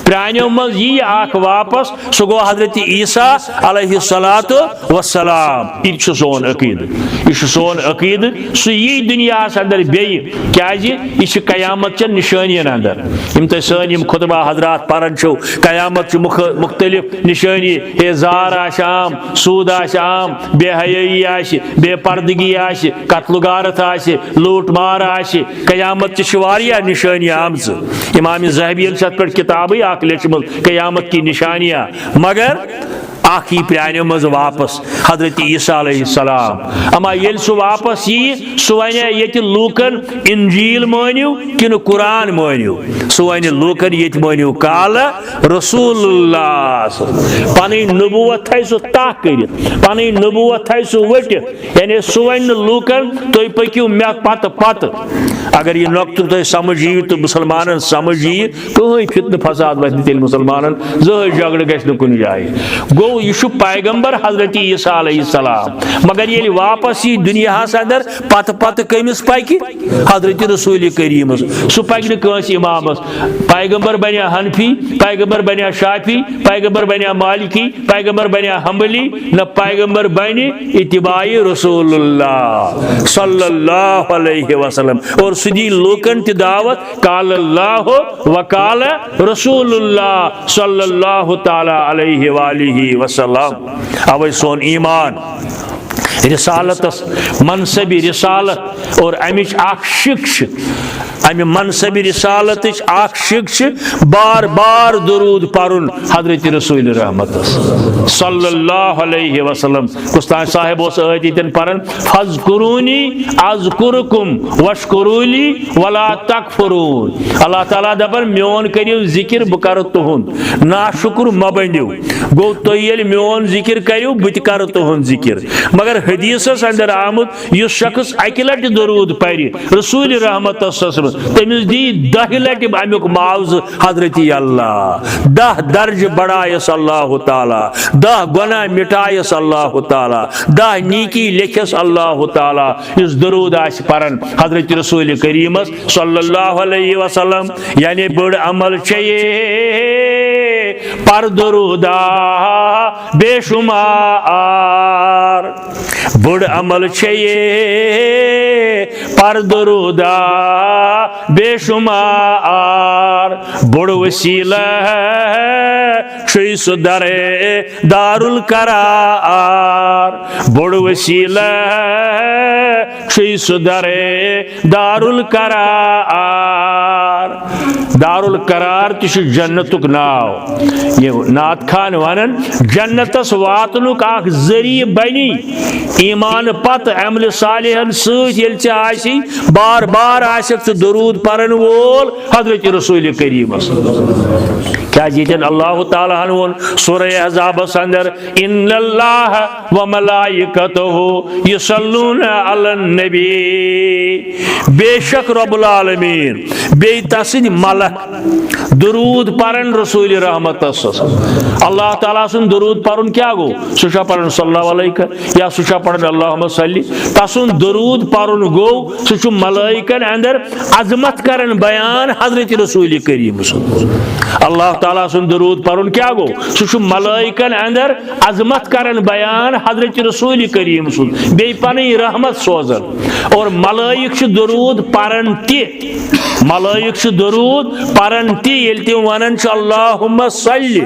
پرٛانیو منٛز یی اکھ واپس، سُہ گوٚو حضرت عیسیٰ علیہ الصلوۃ والسلام۔ یہِ چھُ سون عقیدٕ، یہِ چھُ سون عقیدٕ۔ سُہ یی دُنیاہَس اندر بیٚیہِ، کیٛازِ یہِ چھِ قیامت چٮ۪ن نِشٲنِیَن اندر۔ یِم تۄہہِ سٲنۍ یِم خطبہ حضرات پران چھِو، قیامت چھِ مُخ-، مُختٔلِف نِشٲنی، ہے زار آسہِ عام، سوٗد آسہِ عام، بے حیٲیی آسہِ، بے پردگی آسہِ، قتل و غارت آسہِ، لوٗٹ مار آسہِ، قیامت چہِ چھِ واریاہ نِشٲنی آمژٕ۔ امام ذہبی یَن چھِ اَتھ پٮ۪ٹھ کِتابٕے اَکھ لیٚچھمٕژ، قیامت کی نشانیاں۔ مگر اَکھ یی پرٛانیو منٛز واپس، حضرت عیسیٰ علیہ السلام۔ اما ییٚلہِ سُہ واپس یی، سُہ وَنہِ ییٚتہِ لوٗکن، انجیل مٲنِو کِنہٕ قرآن مٲنِو؟ سُہ وَنہِ لوٗکن، ییٚتہِ مٲنِو قال رسول اللہ۔ پنٕنۍ نبوت تھایہِ سُہ تاہ کٔرِتھ، پنٕنۍ نبوت تھایہِ سُہ ؤٹِتھ۔ یعنی سُہ وَنہِ نہٕ لوٗکن، تُہۍ پٔکِو مےٚ پتہٕ پتہٕ۔ اگر یہِ نۄقطہٕ تۄہہِ سمجھ یِیہِ تہٕ مُسلمانن سمجھ یِیہِ، کٕہٕنۍ فتنہٕ فساد وَتھِ نہٕ تیٚلہِ مُسلمانن، زٕہٕے جھگڑٕ گژھِ نہٕ کُنہِ جایہِ۔ گوٚو، یہِ چھُ پیغمبر حضرت عیسیٰ علیہ السلام۔ مگر ییٚلہِ واپس یی دُنیاہس اندر، پتہٕ پتہٕ کٔمِس پکہِ؟ حضرت رسول کریمس۔ سُہ پکہِ نہٕ کٲنٛسہِ امامس۔ پیغمبر بنیا حنفی، پیغمبر بنیا شافعی، پیغمبر بنیا مالکی، پیغمبر بنیا حنبلی، نہ پیغمبر بنہِ اتباع رسول اللہ صلی اللہ علیہ وسلم۔ اور سُہ دی لوٗکن تہِ دعوت، قال اللہ و قال رسول اللہ صلی اللہ تعالی علیہ وآلہ وسلم۔ اوے سون ایمان رسالتس، منصب رسالت اور امِچ اکھ شِک چھِ، امہِ منصب رسالتٕچ اکھ شِک چھِ بار بار درود پرُن حضرت رسول رحمتس صلی اللہ علیہ وسلم۔ کُستام صاحب اوس ٲدۍ ییٚتٮ۪ن پران، فاذکرونی اذکرکم واشکرو لی ولا تکفرون۔ اللہ تعالیٰ دپان، میون کٔرِو ذکر، بہٕ کرٕ تُہُنٛد، ناشُکر مہ بٔنِو۔ گوٚو، تُہۍ ییٚلہِ میون ذکر کٔرِو، بہٕ تہِ کرٕ تُہُنٛد ذکر۔ مگر حدیثس اندر آمُت، یُس شخص اکہِ لٹہِ درود پرِ رسول رحمت صلی اللہ علیہ وسلم، تٔمِس دی دہہِ لٹہِ امیُک معاوضہٕ حضرت اللہ۔ دہ درجہ بڑھایس اللہ تعالیٰ، دہ گناہ مٹایس اللہ تعالیٰ، دہ نیکی لیکھس اللہ تعالیٰ۔ یُس درود آسہِ پران حضرت رسول کریمس صلی اللہ علیہ وسلم، یعنی بٔڑ عمل چھے یہ، پر درودا بے شمار۔ بوٚڑ عمل چھے یہ، پر درودا بے شمار۔ بوٚڑ وسیلہ چھُے سُہ در دارالقرار۔ بوٚڑ وسیلہ چھُے سُہ در دارالقرار۔ دارالقرار تہِ چھُ جنتُک ناو۔ یہِ نعت خان ونان، جنتس واتنُک اکھ ذٔریعہٕ بنی ایمان پتہٕ عملِ صالحن سۭتۍ ییٚلہِ ژےٚ آسی، بار بار آسکھ ژٕ درود پرن وول حضرت رسول کریمس۔ کیازِ ییٚتٮ۪ن اللہ تعالیٰ ہن ووٚن سورہ احزابس اندر، ان اللہ و ملائکتہ یصلون علی النبی، بے شک رب العالمین بیٚیہِ تسٕنٛدۍ ملک درود پرن رسول رحمتس۔ اللہ تعالیٰ سُنٛد درود پرُن کیٛاہ گوٚو؟ سُہ چھا پران صلی اللہ علیہ یا سُہ چھا پران اللہم صلی؟ تسُنٛد درود پرُن گوٚو، سُہ چھُ ملائکن اندر عظمت کران بیان حضرت رسول کریم سُنٛد۔ اللہ تعالیٰ سُنٛد درود پرُن کیٛاہ گوٚو؟ سُہ چھُ ملائکن اندر عظمت کران بیان حضرت رسول کریم سُنٛد، بیٚیہِ پنٕنۍ رحمت سوزان۔ اور ملائک چھِ درود پران تہِ، ملائک چھِ درود پران تہِ، ییٚلہِ تِم ونان چھِ، اللہم صلی،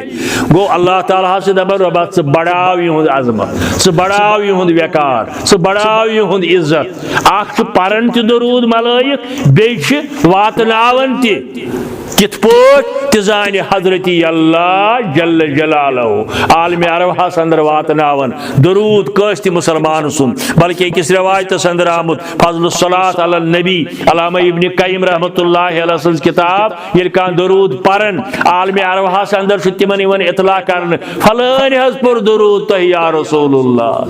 گوٚو اللہ تعالیٰ ہس چھِ دپان، رۄبا، ژٕ بڑاو یِہُنٛد عظمت، ژٕ بڑاو یِہُنٛد وقار، ژٕ بڑاو یِہُنٛد عزت۔ اکھ چھُ پران تہِ درود ملائک، بیٚیہِ چھِ واتناوان تہِ۔ کِتھ پٲٹھۍ؟ تہِ زانہِ حضرت اللہ جل جلالہ عالمِ ارواحس اندر واتناوان درود کٲنٛسہِ تہِ مُسلمان سُنٛد، بلکہ أکِس روایتس اندر آمُت، فضل الصلاۃ علی النبی، علامہ ابن قیم رحمۃ اللہ علیہ سٕنٛز کتاب، ییٚلہِ کانٛہہ درود پرن، عالمِ ارواحس اندر چھُ تِمن یِوان اطلاع کرنہٕ، فلٲنۍ حظ پوٚر درود تۄہہِ یا رسول اللہ،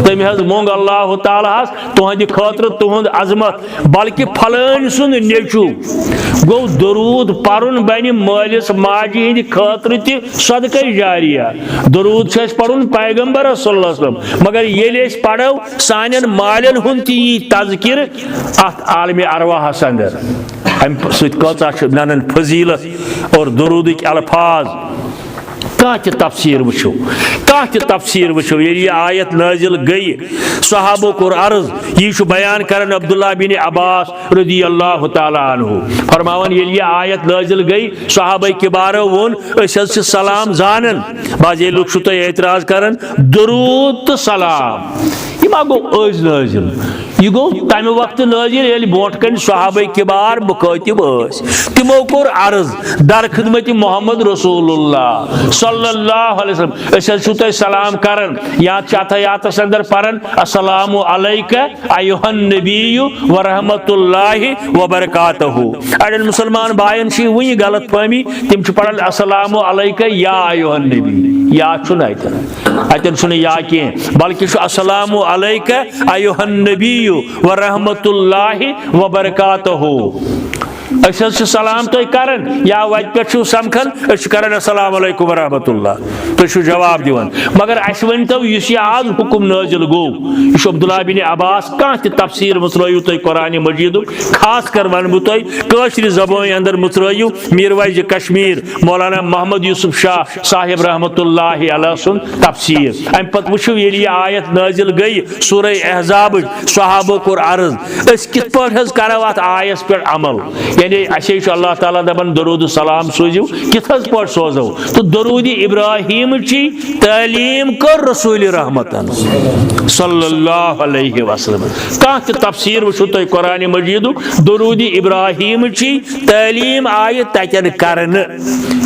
تٔمۍ حظ مۄنگ اللہ تعالیٰ ہس تُہنٛدِ خٲطرٕ تُہنٛد عظمت، بلکہ فلٲنۍ سُنٛد نیٚچُو۔ گوٚو، درود پرُن بنہِ مٲلِس ماجہِ ہٕنٛدِ خٲطرٕ تہِ صدقہ جاریہ۔ درود چھُ اَسہِ پرُن پیغمبرس صلی اللہ علیہ وسلم، مگر ییٚلہِ أسۍ پرو، سانٮ۪ن مالٮ۪ن ہُنٛد تہِ یی تذکرٕ اتھ عالمِ ارواحس اندر۔ امہِ سۭتۍ کۭژاہ چھِ ننان فضیلت اور درودٕکۍ الفاظ۔ کانٛہہ تہِ تفسیر وٕچھِو، کانٛہہ تہِ تفسیر وٕچھِو، ییٚلہِ یہِ آیت نٲزِل گٔیہِ، صحابو کوٚر عرض، یی چھُ بیان کران عبداللہ بن عباس رضی اللہ تعالیٰ عنہ، فرماوان، ییٚلہِ یہِ آیت نٲزِل گٔیہِ، صحابہ کبارو ووٚن، أسۍ حظ چھِ سلام زانان۔ بعضے لُکھ چھِو تُہۍ اعتراض کران، درود تہٕ سلام، یہِ ما گوٚو أزۍ نٲزِل؟ یہِ گوٚو تَمہِ وقتہٕ نٲزِل، ییٚلہِ برونٛٹھ کَنہِ صحابہ کبار مُخٲطِب ٲسۍ۔ تِمو کوٚر عرض در خدمت محمد رسول اللہ صلی اللہ علیہ وسلم، أسۍ حظ چھِو تۄہہِ سلام کران، یا چھِ اتحیاتس اندر پران، السلام علیک ایھا النبی ورحمۃ اللہ وبرکاتہ۔ اڑٮ۪ن مسلمان باین چھِ وُنہِ غلط فہمی، تِم چھِ پران السلام علیک یا ایھا النبی، یا چھُنہٕ اتٮ۪ن، اتٮ۪ن چھُنہٕ یا کینٛہہ، بلکہِ چھُ السلام علیک ایھا النبی ورحمۃ اللہ وبرکاتہ۔ أسۍ حظ چھِ سلام تۄہہِ کران، یا وتہِ پٮ۪ٹھ چھِو سمکھان، أسۍ چھِ کران السلام علیکم ورحمۃ اللہ، تُہۍ چھِو جواب دِوان۔ مگر اَسہِ ؤنۍ تو، یُس یہِ آز حُکُم نٲزِل گوٚو، یہِ چھُ عبداللہ بن عباس، کانٛہہ تہِ تفسیر مُژرٲیِو تُہۍ قرآن مجیدُک، خاص کر وَنہٕ بہٕ تۄہہِ کٲشرِ زبٲنۍ اندر مُژرٲیِو میر ویضِ کشمیر مولانا محمد یوسف شاہ صاحب رحمۃ اللہ علیہ سُنٛد تفسیر۔ اَمہِ پتہٕ وٕچھِو، ییٚلہِ یہِ آیت نٲزِل گٔیہِ سورہ احزابٕچ، صحابو کوٚر عرض، أسۍ کِتھ پٲٹھۍ حظ کرو اتھ آیس پٮ۪ٹھ عمل؟ یعنی اَسے چھُ اللہ تعالیٰ دپان، درود و سلام سوٗزِو، کِتھ حظ پٲٹھۍ سوزو؟ تہٕ درود ابراہیمچی تعلیٖم کٔر رسول رحمتن صلی اللہ علیہ وسلم۔ کانٛہہ تہِ تفسیر وٕچھِو تُہۍ قرآن مجیدُک، درود ابراہیمچی تعلیٖم آیہِ تتٮ۪ن کرنہٕ۔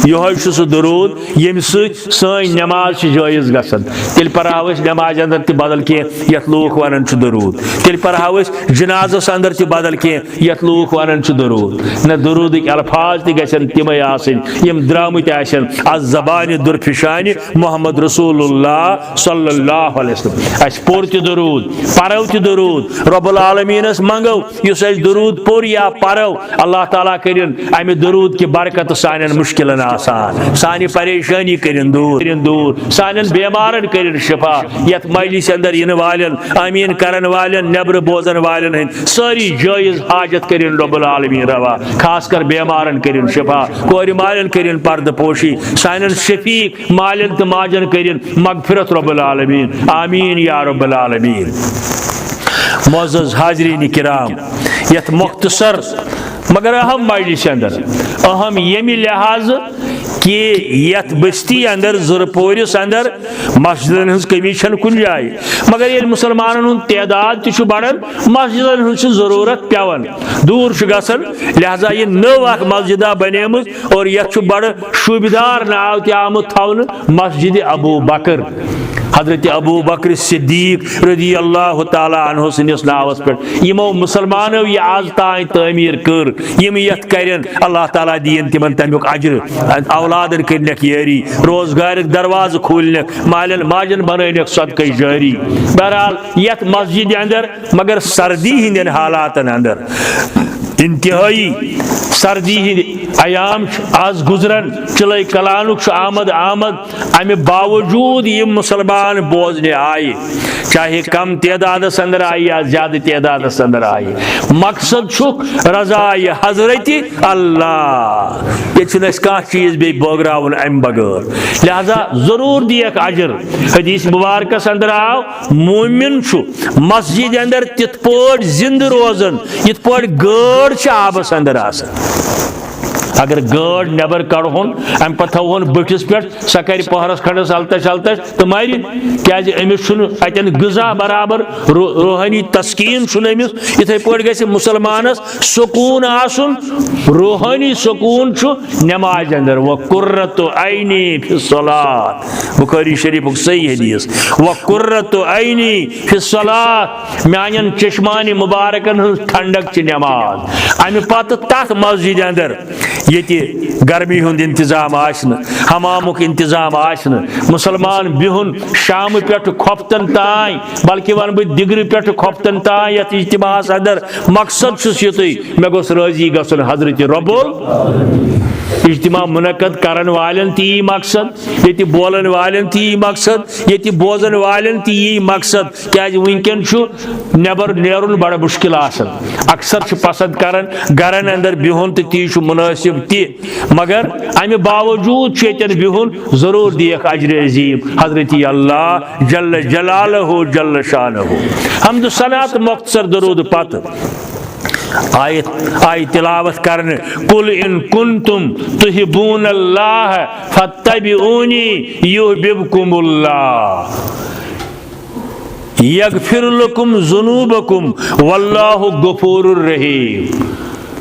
یِہوٚے چھُ سُہ درود، ییٚمہِ سۭتۍ سٲنۍ نماز چھِ جٲیز گژھان۔ تیٚلہِ پرہاو أسۍ نمازِ اندر تہِ بدل کینٛہہ، یتھ لوٗکھ ونان چھِ درود۔ تیٚلہِ پرہاو أسۍ جنازس اندر تہِ بدل کینٛہہ، یتھ لوٗکھ ونان چھِ درود۔ نہ، درودٕکۍ الفاظ تہِ گژھن تِمے آسٕنۍ، یِم درامٕتۍ آسن از زبانِ درفشانِ محمد رسول اللہ صلی اللہ علیہ وسلم۔ اسہِ پوٚر تہِ درود، پرو تہِ درود، رب العالمینس منگو، یُس اسہِ درود پوٚر یا پرو، اللہ تعالیٰ کٔرِن امہِ درود کہِ برکتہٕ سانٮ۪ن مشکلن آسان، سانہِ پریشٲنی کٔرِن دوٗر، کٔرِن دوٗر، سانٮ۪ن بیمارن کٔرِن شفا، یتھ مجلسہِ اندر یِنہٕ والٮ۪ن، آمین کرن والٮ۪ن، نیبرٕ بوزن والٮ۪ن ہٕنٛدۍ سٲری جٲیز حاجت کٔرِن رب العالمین روا، خاص کر بیمارن کٔرِن شفا، کورِ مالٮ۪ن کٔرِن پردٕ پوشی، سانٮ۪ن شفیق مالٮ۪ن تہٕ ماجن کٔرِن مغفرت رب العالمین، آمین یا رب العالمین۔ معزز حاضرین کرام، یتھ مختصر مگر اہم مجلسہِ اندر، اہم ییٚمہِ لحاظہٕ کہِ یتھ بستی اندر، زرپورِس اندر مسجدن ہٕنٛز کمی چھنہٕ کُنہِ جایہِ، مگر ییٚلہِ مسلمانن ہُنٛد تعداد تہِ چھُ بڑان، مسجدن ہٕنٛز چھِ ضروٗرت پٮ۪وان، دوٗر چھُ گژھان، لہذا یہِ نٔو اکھ مسجدہ بنیمٕژ اور یتھ چھُ بڑٕ شوٗبِدار ناو تہِ آمُت تھاونہٕ، مسجد ابو بکر۔ حضرت ابو بکر صدیق رضی اللہ تعالیٰ عنہ سٕنٛدِس ناوس پٮ۪ٹھ یِمو مسلمانو یہِ از تام تعمیٖر کٔر، یِم یتھ کرن، اللہ تعالیٰ دِیِن تِمن تمیُک اجر، اولادن کٔرنکھ یٲری، روزگارٕکۍ دروازٕ کھوٗلنکھ، مالٮ۪ن ماجن بنٲونکھ صدقے جٲری۔ بہرحال، یتھ مسجد اندر، مگر سردی ہٕنٛدٮ۪ن حالاتن اندر، انتہٲئی سردی ہٕنٛدۍ ایام چھِ از گُزران، چِلَے کلانُک چھُ آمد آمد، امہِ باوجود یِم مسلمان بوزنہِ آیہِ، چاہے کم تعدادس اندر آیہِ یا زیادٕ تعدادس اندر آیہِ، مقصد چھُکھ رضایہِ حضرت اللہ۔ ییٚتہِ چھُنہٕ اَسہِ کانٛہہ چیٖز بیٚیہِ بٲگراوُن امہِ بغٲر۔ لہذا ضروٗر دِیَکھ اجر۔ حدیث مبارکس اندر آو، مومن چھُ مسجد اندر تِتھ پٲٹھۍ زندٕ روزان، یِتھ پٲٹھۍ گٲڈ چھِ آبس اندر آسان۔ اگر گٲڈ نٮ۪بر کڑہون، امہِ پتہٕ تھاوہون بٔٹھِس پٮ۪ٹھ، سۄ کرِ پہرس کھنڈس التش التش تہٕ مرِ، کیازِ أمِس چھُنہٕ اتٮ۪ن غذا برابر، رو-، روحٲنی تسکیٖن چھُنہٕ أمِس۔ یِتھے پٲٹھۍ گژھِ مسلمانس سکوٗن آسُن، روحٲنی سکوٗن چھُ نمازِ اندر۔ وقرۃ عینی فی الصلاۃ، بخاری شریفُک صحیح حدیث، وقرۃ عینی فی الصلاۃ، میانٮ۪ن چشمانِ مبارکن ہٕنٛز ٹھنڈک چھِ نماز۔ امہِ پتہٕ تتھ مسجدِ اندر ییٚتہِ گرمی ہُنٛد انتظام آسہِ نہٕ، حمامُک انتظام آسہِ نہٕ، مُسلمان بِہُن شامہٕ پٮ۪ٹھٕ کھۄفتن تام، بلکہِ وَنہٕ بہٕ دِگرٕ پٮ۪ٹھٕ کھۄفتن تام یَتھ اجتماعس اندر، مقصد چھُس یُتُے، مےٚ گوٚژھ رٲضی گژھُن حضرت رب ال۔ اجتماع منعقد کرن والٮ۪ن تہِ یی مقصد، ییٚتہِ بولن والٮ۪ن تہِ یی مقصد، ییٚتہِ بوزن والٮ۪ن تہِ یی مقصد۔ کیازِ وٕنکٮ۪ن چھُ نٮ۪بر نیرُن بڑٕ مُشکِل آسان۔ اکثر چھِ پسند کران گرن اندر بِہُن تہٕ تی چھُ مُنٲسِب تہِ، مگر امہِ باوجوٗد چھُ ییٚتٮ۪ن بِہُن ضروٗر دِیَکھ اجر عظیٖم حضرت اللہ جل جلالہ جل شانہ۔ حمد و ثنا تہٕ مختصر درود پتہٕ آیت آیہِ تلاوت کرنہٕ، "قل ان کنتم تحبون اللہ فاتبعونی یحببکم اللہ۔" یغفر لکم ذنوبکم واللہ غفور رحیم۔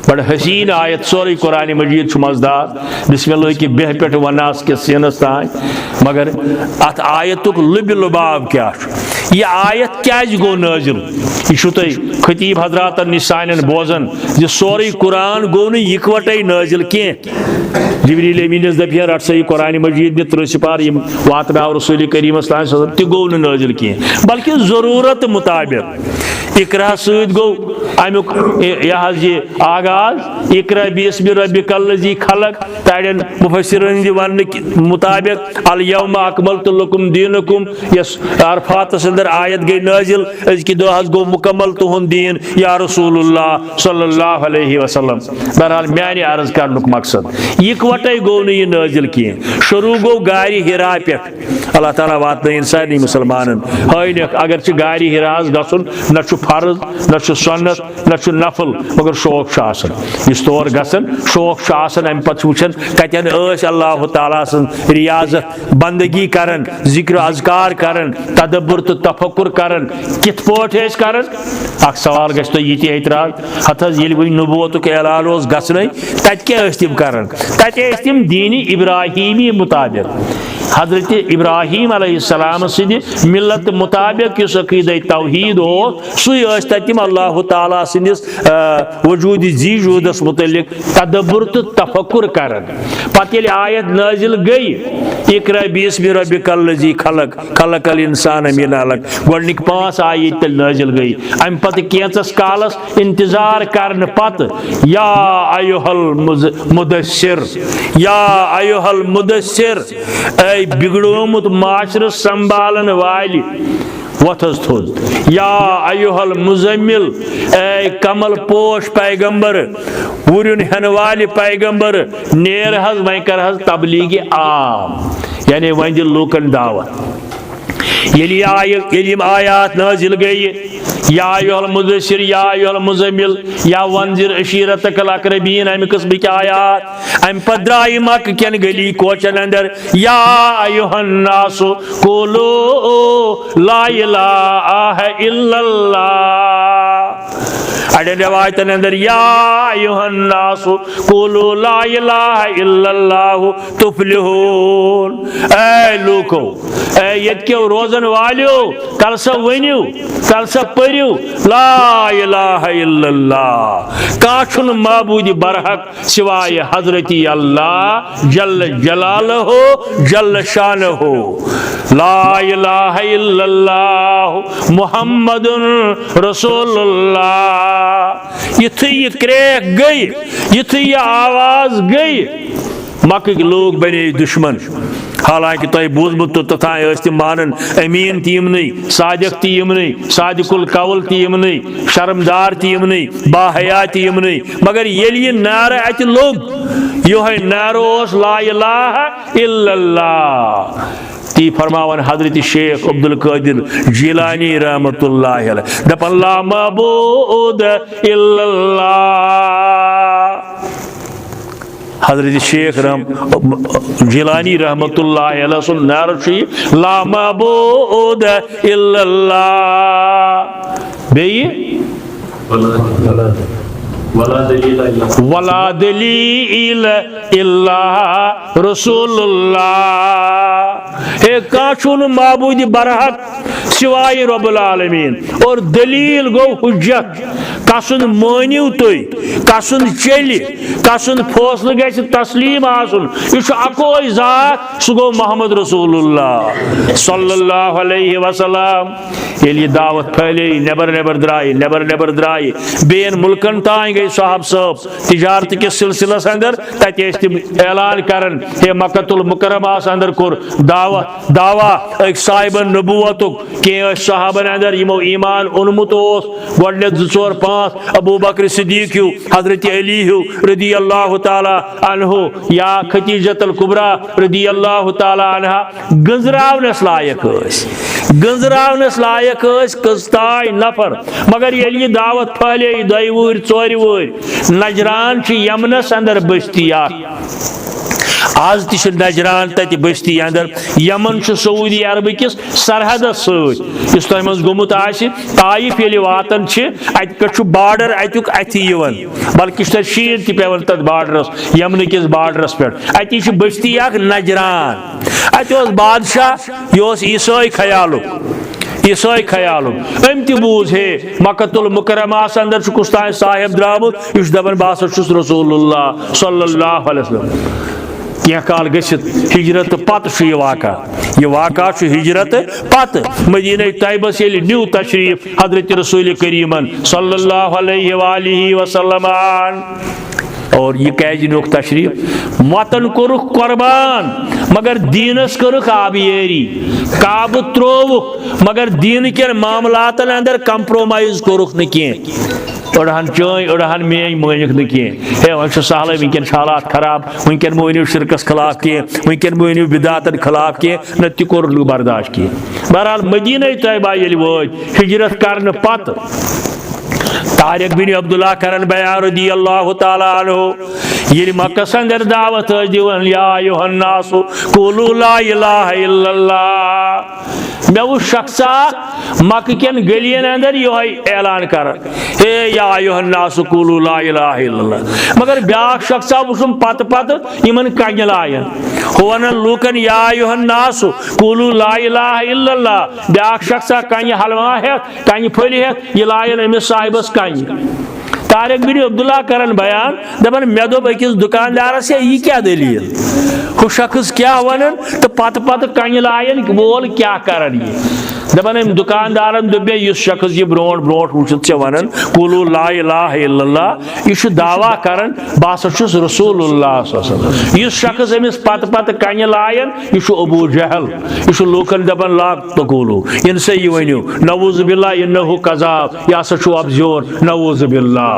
بڑٕ حسین آیت، سورُے قرآن مجید چھُ مزٕدار۔ بسم اللہ کہِ بیہہ پٮ۪ٹھ وناس کِس سینس تام۔ مگر اتھ آیتُک لُبہِ لُباب کیٛاہ چھُ؟ یہِ آیت کیٛازِ گوٚو نٲزِل؟ یہِ چھُو تۄہہِ خطیب حضراتن نِش سانٮ۪ن بوزان زِ سورُے قرآن گوٚو نہٕ یکوٹے نٲزِل کینٛہہ۔ جبریل امینس دپہِ ہے، رٹ سا یہِ قرآن مجید نہِ ترٕہ سپار، یِم واتناو رسول کریم صلی اللہ علیہ وسلم، تہِ گوٚو نہٕ نٲزِل کینٛہہ، بلکہِ ضروٗرت مطابق۔ اقرا سۭتۍ گوٚو امیُک، یہِ حظ یہِ آغاز، اقرا باسم ربک الذی خلق، تہٕ اڑٮ۪ن مفسرن ہٕنٛدِ وننہٕ کہِ مطابق، الیوم اکملت لکم دینکم، یۄس عرفاتس اندر آیت گٔے نٲزِل، أزکہِ دۄہ حظ گوٚو مکمل تُہُنٛد دیٖن یا رسول اللہ صلی اللہ علیہ وسلم۔ بہرحال، میانہِ عرض کرنُک مقصد، یکوٹے گوٚو نہٕ یہِ نٲزِل کینٛہہ۔ شروع گوٚو غارِ حرا پٮ۪ٹھ۔ اللہ تعالیٰ واتنٲیِن سارنٕے مُسلمانن۔ ہٲینکھ، اگر چھِ غارِ حراہس گژھُن، نہ چھُ فرض، نہ چھُ سنت، نہ چھُ نفل، مگر شوق چھُ آسان۔ یُس تور گژھان، شوق چھُ آسان، امہِ پتہٕ چھُ وٕچھان کتٮ۪ن ٲسۍ اللہ تعالیٰ سٕنٛز ریاضت، بندگی کران، ذکر و اذکار کران، تدبر تہٕ تفکر کران۔ کِتھ پٲٹھۍ ٲسۍ کران؟ اکھ سوال گژھِ تۄہہِ یہِ تہِ اعتراض، ہتہٕ حظ، ییٚلہِ وۄنۍ نبوتُک اعلان اوس گژھنٕے، تتہِ کیٛاہ ٲسۍ تِم کران؟ تتہِ ٲسۍ تِم دینِ ابراہیمی مطابق، حضرت ابراہیم علیہ السلام سٕنٛدِ ملت مطابق یُس عقیدہ توحید اوس، سُے ٲسۍ تتہِ تِم اللہ تعالیٰ سٕنٛدِس، آ، وجود زی وجودس متعلق تدبر تہٕ تفکر کران۔ پتہٕ ییٚلہِ آیت نٲزِل گٔے، "اقرأ باسم ربک الذی خلق، خلق الانسان من علق"، گۄڈٕنِکۍ پانٛژھ آیت تیٚلہِ نٲزِل گٔے۔ امہِ پتہٕ کینٛژس کالس انتظار کرنہٕ پتہٕ، "یا ایھا المز-، مدثر، یا ایھا المدثر"، اے بگڑومُت معاشرٕ سنبھالن والہِ، وۄتھ حظ تھوٚد۔ یا ایھا المزمل، اے کمل پوش پیغمبر، وُرِیُن ہٮ۪نہٕ والہِ پیغمبر، نیر حظ، وۄنۍ کر حظ تبلیغ عام، یعنی وۄنۍ دِ لوٗکن دعوت۔ ییٚلہِ یہِ آیہِ، ییٚلہِ یِم آیات نٲزِل گٔیہِ، یا ایھا المدثر، یا ایھا المزمل، یا وانذر عشیرتک الاقربین، امہِ قٕسمٕکۍ آیات، امہِ پتہٕ درٛایہِ مکہٕ کٮ۪ن گلی کوچن اندر، یا ایھا الناس قولوا لا الہ الا اللہ۔ اڑٮ۪ن روایتن اندر، یا ایھا الناس قولوا لا الہ الا اللہ تفلحون۔ اے لوکو، اے ییٚتہِ کیو روزن والیو، تل سا ؤنِو، تل سا پٔرِو، لا الہ الا اللہ۔ کانٛہہ چھُنہٕ معبوٗدِ برحق سوائے حضرت اللہ جل جلالہ جل شانہ۔ لا الہ الا اللہ محمد رسول اللہ۔ یُتھُے یہِ کرٛیک گٔے، یُتھُے یہِ آواز گٔے، مکٕکۍ لوٗکھ بنے دُشمن۔ حالانکہ تۄہہِ بوٗزمُت تہٕ توٚتام ٲسۍ تِم مانان، امین تہِ یِمنٕے، صادق تہِ یِمنٕے، صادق القول تہِ یِمنٕے، شرمدار تہِ یِمنٕے، باحیا تہِ یِمنٕے۔ مگر ییٚلہِ یہِ نعرٕ اتہِ لوٚگ، یِہوٚے نعرٕ اوس لا الہ الا اللہ۔ تی فرماوان حضرت شیخ عبدالقادر جیلانی رحمۃ اللہ علیہ، دپان، "لا معبود الا اللہ۔" حضرت شیخ رحم-، جیلانی رحمۃ اللہ علیہ سُنٛد نعرٕ چھُ یہِ، "لا معبود الا اللہ۔" بیٚیہِ؟ ولا دلیل الا، ولا دلیل الا رسول اللہ۔ ہے، کانٛہہ چھُنہٕ معبوٗدِ برحق سوائے رب العالمین۔ اور دلیل گوٚو حجت، کسُنٛد مٲنِو تُہۍ، کسُنٛد چلہِ، کسُنٛد فٲصلہٕ گژھِ تسلیم آسُن، یہِ چھُ اکوے ذات، سُہ گوٚو محمد رسول اللہ صلی اللہ علیہ وسلم۔ ییٚلہِ یہِ دعوت پھٲلے، نٮ۪بر نٮ۪بر درٛایہِ، نٮ۪بر نٮ۪بر درٛایہِ، بیٚین مُلکن تام گٔے صحابہٕ صٲب تجارت کِس سلسلس اندر، تتہِ ٲسۍ تِم اعلان کران، ہے، مکہ المکرمہس اندر کوٚر دعوت، دعویٰ أکۍ صاحبن نبوتُک، کینٛہہ ٲسۍ صحابن اندر یِمو ایمان اوٚنمُت اوس، گۄڈٕنٮ۪تھ زٕ ژور پانٛژھ، ابو بکر صدیق ہیو، حضرت علی ہیو رضی اللہ تعالیٰ عنہ، یا خدیجۃ الکبریٰ رضی اللہ تعالیٰ عنہا، گٔنزراونس لایق ٲسۍ، گٔنزراونس لایق ٲسۍ کٔژتام نفر۔ مگر ییٚلہِ یہِ دعوت پھٲلے دۄیہِ وُہٕرۍ، ژورِ وُہٕرۍ، نجران چھِ یمنس اندر بستی اکھ۔ آز تہِ چھِ نجران تتہِ بستی اندر۔ یمن چھُ سعودی عربہٕ کِس سرحدس سۭتۍ۔ یُس تۄہہِ منٛز گوٚمُت آسہِ، طائف ییٚلہِ واتان چھِ، اتہِ پٮ۪ٹھ چھُ بارڈر اتیُک اتھِ یِوان، بلکہِ چھُ تۄہہِ شیٖن تہِ پٮ۪وان تتھ بارڈرس، یمنہٕ کِس بارڈرس پٮ۪ٹھ۔ اتی چھِ بستی اکھ نجران۔ اتہِ اوس بادشاہ، یہِ اوس عیسٲے خیالُک، عیسٲے خیالُک۔ أمۍ تہِ بوٗز، ہے، مکہ المکرمہس اندر چھُ کُس تام صاحب درٛامُت، یہِ چھُ دپان، بہٕ ہسا چھُس رسول اللہ صلی اللہ علیہ وسلم۔ کینٛہہ کال گٔژھِتھ ہجرت پتہٕ چھُ یہِ واقعہ۔ یہِ واقعہ چھُ ہجرت پتہٕ۔ مدینہ طیبس ییٚلہِ نیوٗ تشریف حضرت رسول کریمن صلی اللہ علیہ وآلہ وسلم۔ اور یہِ کیازِ نیوٗکھ تشریف؟ وطن کوٚرُکھ قربان، مگر دیٖنس کٔرٕکھ آبیٲری۔ کعبہٕ ترووُکھ، مگر دیٖنہٕ کٮ۪ن معاملاتن اندر compromise کوٚرُکھ نہٕ کینٛہہ۔ أڑہن چٲنۍ، أڑہن میٲنۍ مٲنِکھ نہٕ کینٛہہ۔ ہے، وۄنۍ چھُ سہلٕے، وٕنکٮ۪ن چھِ حالات خراب، وٕنکٮ۪ن مٲنِو شرکس خلاف کینٛہہ، وٕنکٮ۪ن مٲنِو بدعتن خلاف کینٛہہ، نہ تہِ کوٚر نہٕ برداشت کینٛہہ۔ بہرحال، مدینہ طیبہ ییٚلہِ وٲتۍ، ہجرت کرنہٕ پتہٕ، طارق بن عبداللہ کرن بیان رضی اللہ تعالیٰ عنہ، ییٚلہِ مکس اندر دعوت ٲسۍ دِوان، یا ایھا الناس قولوا لا الہ الا اللہ، مےٚ وُچھ شخصا مکہ کٮ۪ن گلین اندر یِہوٚے اعلان کران، ہے یا ایھا الناس قولوا لا الہ الا اللہ۔ مگر بیاکھ شخصا وُچھُم پتہٕ پتہٕ یِمن کنہِ لاین، ہُہ ونان لوٗکن، یا ایھا الناس قولوا لا الہ الا اللہ۔ بیاکھ شخصا کنہِ حلوا ہٮ۪تھ، کنہِ پھٔلۍ ہٮ۪تھ، یہِ لاین أمِس صاحبس کنہِ۔ طارق بن عبداللہ کران بیان، دپان، مےٚ دوٚپ أکِس دُکاندارس، ہے، یہِ کیٛاہ دٔلیٖل؟ ہُہ شخص کیٛاہ ونان تہٕ پتہٕ پتہٕ کنہِ لاین وول کیٛاہ کران یہِ؟ دپان، أمۍ دُکاندارن دوٚپ مےٚ، یُس شخص یہِ برونٛٹھ برونٛٹھ وُچھِتھ ژےٚ ونان، قولوا لا الہ الا اللہ، یہِ چھُ دعویٰ کران، بہٕ ہسا چھُس رسول اللہ صلی اللہ علیہ وسلم۔ یُس شخص أمِس پتہٕ پتہٕ کنہِ لاین، یہِ چھُ ابو جہل، یہِ چھُ لوٗکن دپان، لا تقولوا، یِنہٕ سا یہِ ؤنِو، نعوذ باللہ، انہ کذاب، یہِ ہسا چھُ اپزیور، نعوذ باللہ۔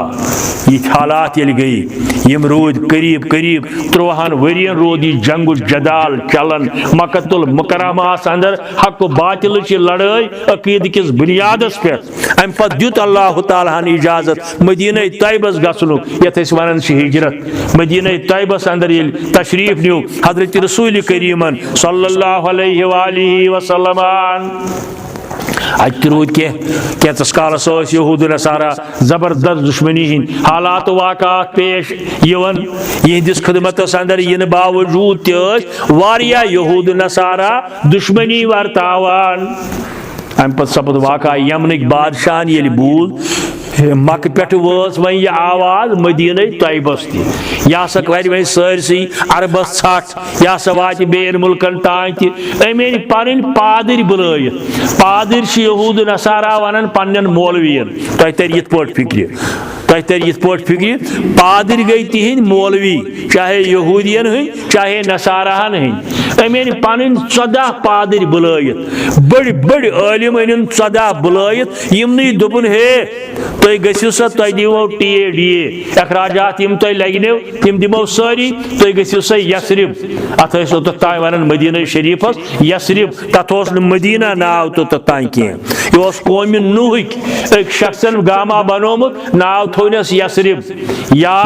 یِتھۍ حالات ییٚلہِ گٔیہِ، یِم روٗدۍ قریب قریب ترٛوہن ؤرین روٗد یہِ جنگ و جدال چلان مکہ المکرمہس اندر، حق و باطلٕچ یہِ لڑٲے عقیدٕ کِس بنیادس پٮ۪ٹھ۔ امہِ پتہٕ دیُت اللہ تعالیٰ ہن اجازت مدینہ طیبس گژھنُک، یتھ أسۍ ونان چھِ ہجرت۔ مدینہ طیبس اندر ییٚلہِ تشریف نیوٗ حضرت رسول کریمن صلی اللہ علیہ وآلہ وسلم، اتہِ تہِ روٗدۍ کینٛہہ، کینٛژس کالس ٲسۍ یہوٗد نصارا زبردست دشمنی ہٕنٛدۍ حالات واقعات پیش یِوان۔ یِہنٛدِس خدمتس اندر یِنہٕ باوجوٗد تہِ ٲسۍ واریاہ یہوٗد نصارا دشمنی ورتاوان۔ امہِ پتہٕ سپُد واقعہ یمنٕکۍ بادشاہن ییٚلہِ بوٗز، مکہٕ پٮ۪ٹھٕ وٲژ وۄنۍ یہِ آواز مدینہ طیبس تہِ، یہِ ہسا کرِ وۄنۍ سٲرسٕے عربس ژھٹھ، یہِ ہسا واتہِ بیٚین مُلکن تام تہِ۔ أمۍ أنۍ پنٕنۍ پادٕرۍ بُلٲیِتھ۔ پادٕرۍ چھِ یہوٗد نصارا ونان پننٮ۪ن مولوین، تۄہہِ ترِ یِتھ پٲٹھۍ فکرِ، تۄہہِ ترِ یِتھ پٲٹھۍ فکرِ، پادٕرۍ گٔے تِہنٛدۍ مولوی، چاہے یہوٗدین ہٕنٛدۍ، چاہے نصاراہن ہٕنٛدۍ۔ أمۍ أنۍ پنٕنۍ ژۄداہ پادٕرۍ بُلٲیِتھ، بٔڑۍ بٔڑۍ عٲلم أنِن ژۄداہ بُلٲیِتھ، یِمنٕے دوٚپُن، ہے، تُہۍ گٔژھِو سا، تۄہہِ دِمو ٹی اے ڈی اے اخراجات، یِم تۄہہِ لگنو، تِم دِمو سٲری، تُہۍ گٔژھِو سا یثرب۔ اتھ ٲسۍ اوٚتتھ تام ونان مدینہ شریفس یثرب، تتھ اوس نہٕ مدینہ ناو توٚتتھ تام کینٛہہ۔ یہِ اوس قومہِ نوحٕکۍ أکۍ شخصن گامہ بنومُت، ناو تھوونس یثرب، یا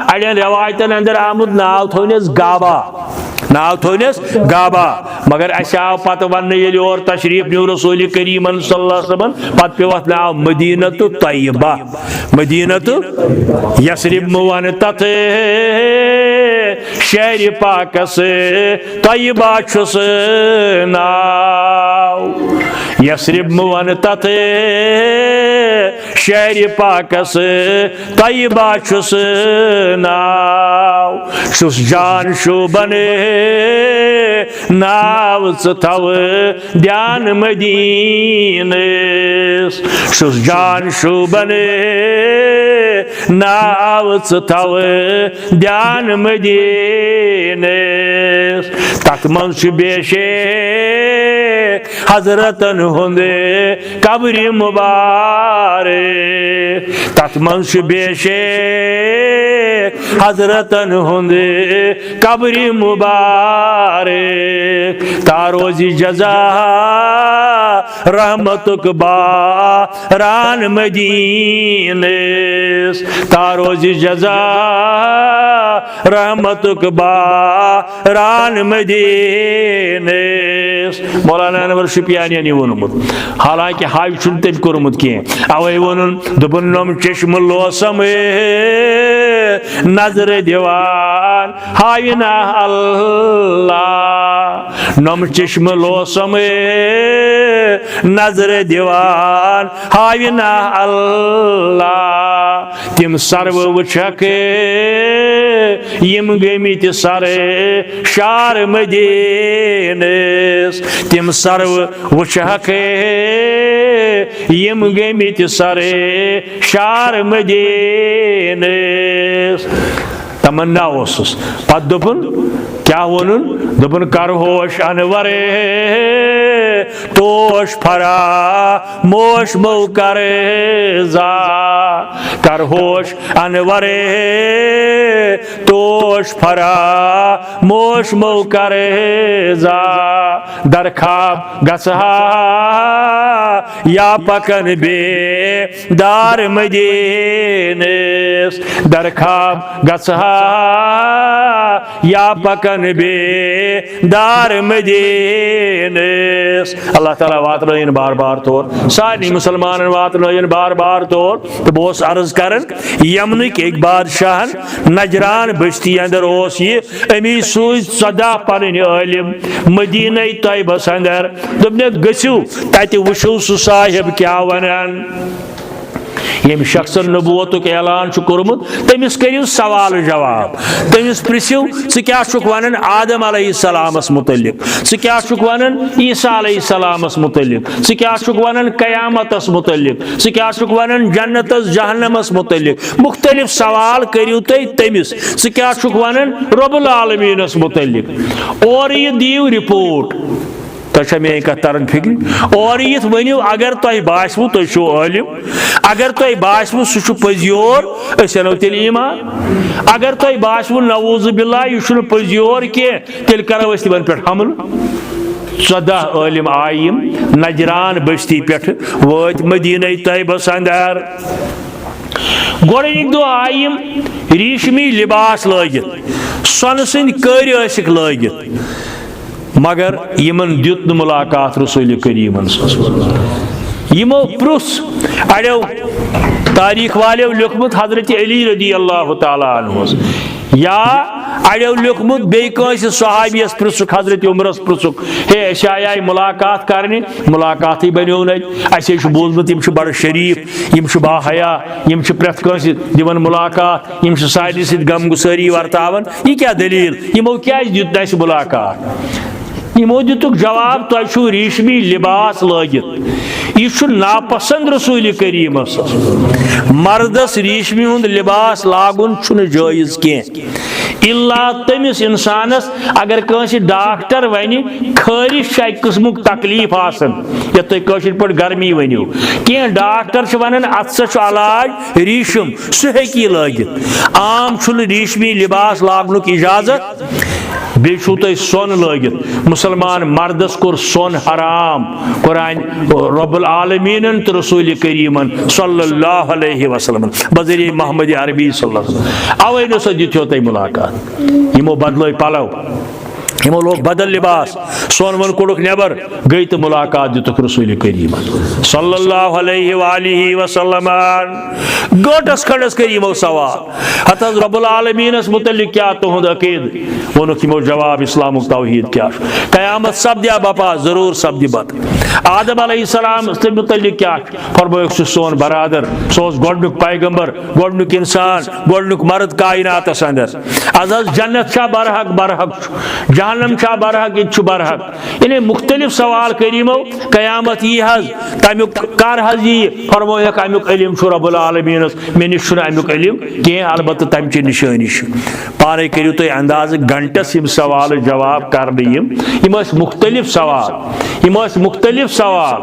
اڑٮ۪ن رٮ۪وایتن اندر آمُت، ناو تھوونس گابا۔ ناو تھوونس گابا۔ مگر اسہِ آو پتہٕ وننہٕ، ییٚلہِ اور تشریف نیوٗ رسول کریمن صلی اللہ علیہ وسلمن، پتہٕ پیوٚو اتھ ناو مدینہ طیبہ۔ مدینہ یثرب مہٕ ون تتھ شہرِ پاکس طیبہ چھُس ناو۔ یثرب مہٕ ون تتھ شہرِ پاکس طیبہ چھُس ناو۔ چھُس جان شوٗبن ناو ژٕ تھاوٕ دیان مدینس۔ چھُس جان شوٗبن ناو ژٕ تھاوٕ دیان مدینس۔ تتھ منٛز چھُ بے شک حضرتن ہُنٛد قبرِ مبارک۔ تتھ منٛز چھُ بے شک حضرتن ہُنٛد قبرِ مبارک۔ تا روزِ جزا رحمتُک باران مدینس۔ تا روزِ جزا رحمتُک باران مدینس۔ مولانا انور شُپیانین یہِ ووٚنمُت۔ حالانکہ حج چھُنہٕ تٔمۍ کوٚرمُت کینٛہہ۔ اوے ووٚنُن، دوٚپُن، نۄم چشمہٕ لوسم نظرِ دیوان ہاوِ نہ اللہ۔ نۄم چشمہٕ لوسم نظرِ دیوان ہاوِ نہ اللہ۔ تِم سروٕ وٕچھکھ یِم گٔمٕتۍ سر شار مدینس۔ تِم سروٕ وٕچھکھ یِم گٔمٕتۍ سر شار مدینس۔ تمنا اوسُس۔ پتہٕ دوٚپُن، کیٛاہ ووٚنُن؟ دوٚپُن، کر ہوش انور توش فراموش مو کر زا۔ کر ہوش انور توش فراموش مو کر زا۔ در خواب گژھٕ ہا یا پکن بیدار مدینس۔ در خواب گژھٕ ہا یا پکن بیدار مدینس۔ اللہ تعالیٰ واتنٲیِن بار بار تور، سارنٕے مسلمانن واتنٲیِن بار بار تور۔ تہٕ بہٕ اوسُس عرض کران، یمنٕکۍ أکۍ بادشاہن نجران بستی اندر اوس یہِ، أمی سوٗزۍ ژۄداہ پنٕنۍ عٲلم مدینہ طیبس اندر۔ دوٚپنکھ، گٔژھِو، تتہِ وٕچھِو سُہ صاحب کیٛاہ ونان۔ ییٚمہِ شخصن نبوتُک اعلان چھُ کوٚرمُت، تٔمِس کٔرِو سوال جواب۔ تٔمِس پرژھِو، ژٕ کیٛاہ چھُکھ ونان آدم علیہ السلامس متعلق؟ ژٕ کیٛاہ چھُکھ ونان عیسیٰ علیہ السلامس متعلق؟ ژٕ کیٛاہ چھُکھ ونان قیامتس متعلق؟ ژٕ کیٛاہ چھُکھ ونان جنتس جہنمس متعلق؟ مختلف سوال کٔرِو تُہۍ تٔمِس۔ ژٕ کیٛاہ چھُکھ ونان رب العالمینس متعلق؟ اورٕ یہِ دِیِو رپورٹ۔ تۄہہِ چھا میٲنۍ کتھ تران فکرِ؟ اورٕ یِتھ ؤنِو، اگر تۄہہِ باسِوٕ تُہۍ چھِو عٲلم، اگر تۄہہِ باسِوٕ سُہ چھُ پٔزۍ یور، أسۍ انو تیٚلہِ ایمان۔ اگر تۄہہِ باسِوٕ نعوذ باللہ یہِ چھُنہٕ پٔزۍ یور کینٛہہ، تیٚلہِ کرو أسۍ تِمن پٮ۪ٹھ حملہٕ۔ ژۄداہ عٲلم آیہِ یِم نجران بستی پٮ۪ٹھ، وٲتۍ مدینہ طیبس اندر۔ گۄڈٕنِکۍ دۄہ آیہِ یِم ریٖشمی لباس لٲگِتھ، سۄنہٕ سٕنٛدۍ کٔرۍ ٲسِکھ لٲگِتھ، مگر یِمن دیُت نہٕ ملاقات رسول کریمن صلی اللہ علیہ وسلم۔ یِمو پرُژھ، اڑیو تاریخ والیو لیوٚکھمُت حضرت علی رضی اللہ تعالیٰ عنہس، یا اڑیو لیوٚکھمُت بیٚیہِ کٲنٛسہِ صحابیس پرژھُکھ، حضرت عمرس پرژھُکھ، ہے، أسۍ آیے ملاقات کرنہِ، ملاقاتٕے بنیو نہٕ اَتہِ۔ اَسہِ ہے چھُ بوٗزمُت، یِم چھِ بڑٕ شریٖف، یِم چھِ باحیا، یِم چھِ پرٛٮ۪تھ کٲنٛسہِ دِوان ملاقات، یِم چھِ سارنٕے سۭتۍ غم گُسٲری ورتاوان۔ یہِ کیٛاہ دٔلیٖل؟ یِمو کیٛازِ دیُت نہٕ اَسہِ ملاقات؟ یِمو دِتُکھ جواب، تۄہہِ چھُو ریٖشمی لباس لٲگِتھ۔ یہِ چھُ ناپسند رسول کریٖمس۔ مردس ریٖشمی ہُنٛد لباس لاگُن چھُنہٕ جٲیز کینٛہہ۔ الا تٔمِس انسانس، اگر کٲنٛسہِ ڈاکٹر ونہِ، خٲرِش چھُ اکہِ قٕسمُک تکلیٖف آسان، یتھ تُہۍ کٲشِر پٲٹھۍ گرمی ؤنِو۔ کینٛہہ ڈاکٹر چھِ ونان، اتھ سا چھُ علاج ریٖشم، سُہ ہیٚکہِ یہِ لٲگِتھ۔ عام چھُنہٕ ریٖشمی لباس لاگنُک اجازت۔ بیٚیہِ چھُو تۄہہِ سۄن لٲگِتھ۔ مُسلمان مردس کوٚر سۄن حرام۔ قرآن، رب العالمینن تہٕ رسول کریمن صلی اللہ علیہ وسلم بذریعہ محمد عربی صلی اللہ علیہ وسلم۔ اوے نہٕ سۄ دِتھ یوتَے ملاقات۔ یِمو بدلٲے پلو۔ یِمو لوگ بدل لباس، سۄن وۄن کوٚڑُکھ نٮ۪بر، گٔے تہٕ ملاقات دِتُکھ رسول کریم صلی اللہ علیہ وآلہ وسلم۔ گٲنٹس کھنڈس کٔرۍ یِمو سوال، ہتہٕ حظ رب العالمینس متعلق کیٛاہ تُہُنٛد عقیدٕ؟ ووٚنُکھ یِمو جواب، اسلامُک توحید کیٛاہ چھُ؟ قیامت سپدیا بپا؟ ضروٗر سپدِ بپا۔ آدم علیہ السلام تہٕ متعلق کیٛاہ چھُ؟ فرمٲیُکھ، سُہ سون برادر، سُہ اوس گۄڈنیُک پیغمبر، گۄڈنیُک انسان، گۄڈنیُک مرد کائناتس اندر۔ از حظ جنت چھا برحق؟ برحق چھُ۔ جہنم چھا برحق؟ یہِ تہِ چھُ برحق۔ یعنی مختلف سوال کٔرۍ یِمو، قیامت یی حظ، تمیُک کر حظ یی؟ فرمٲیکھ، امیُک علم چھُ رب العالمینس، مےٚ نِش چھُنہٕ امیُک علم کینٛہہ، البتہٕ تمچہِ نشٲنی چھِ۔ پانے کٔرِو تُہۍ اندازٕ، گھنٹس یِم سوال جواب کرنہٕ یِم، یِم ٲسۍ مختلف سوال، یِم ٲسۍ مختلف سوال۔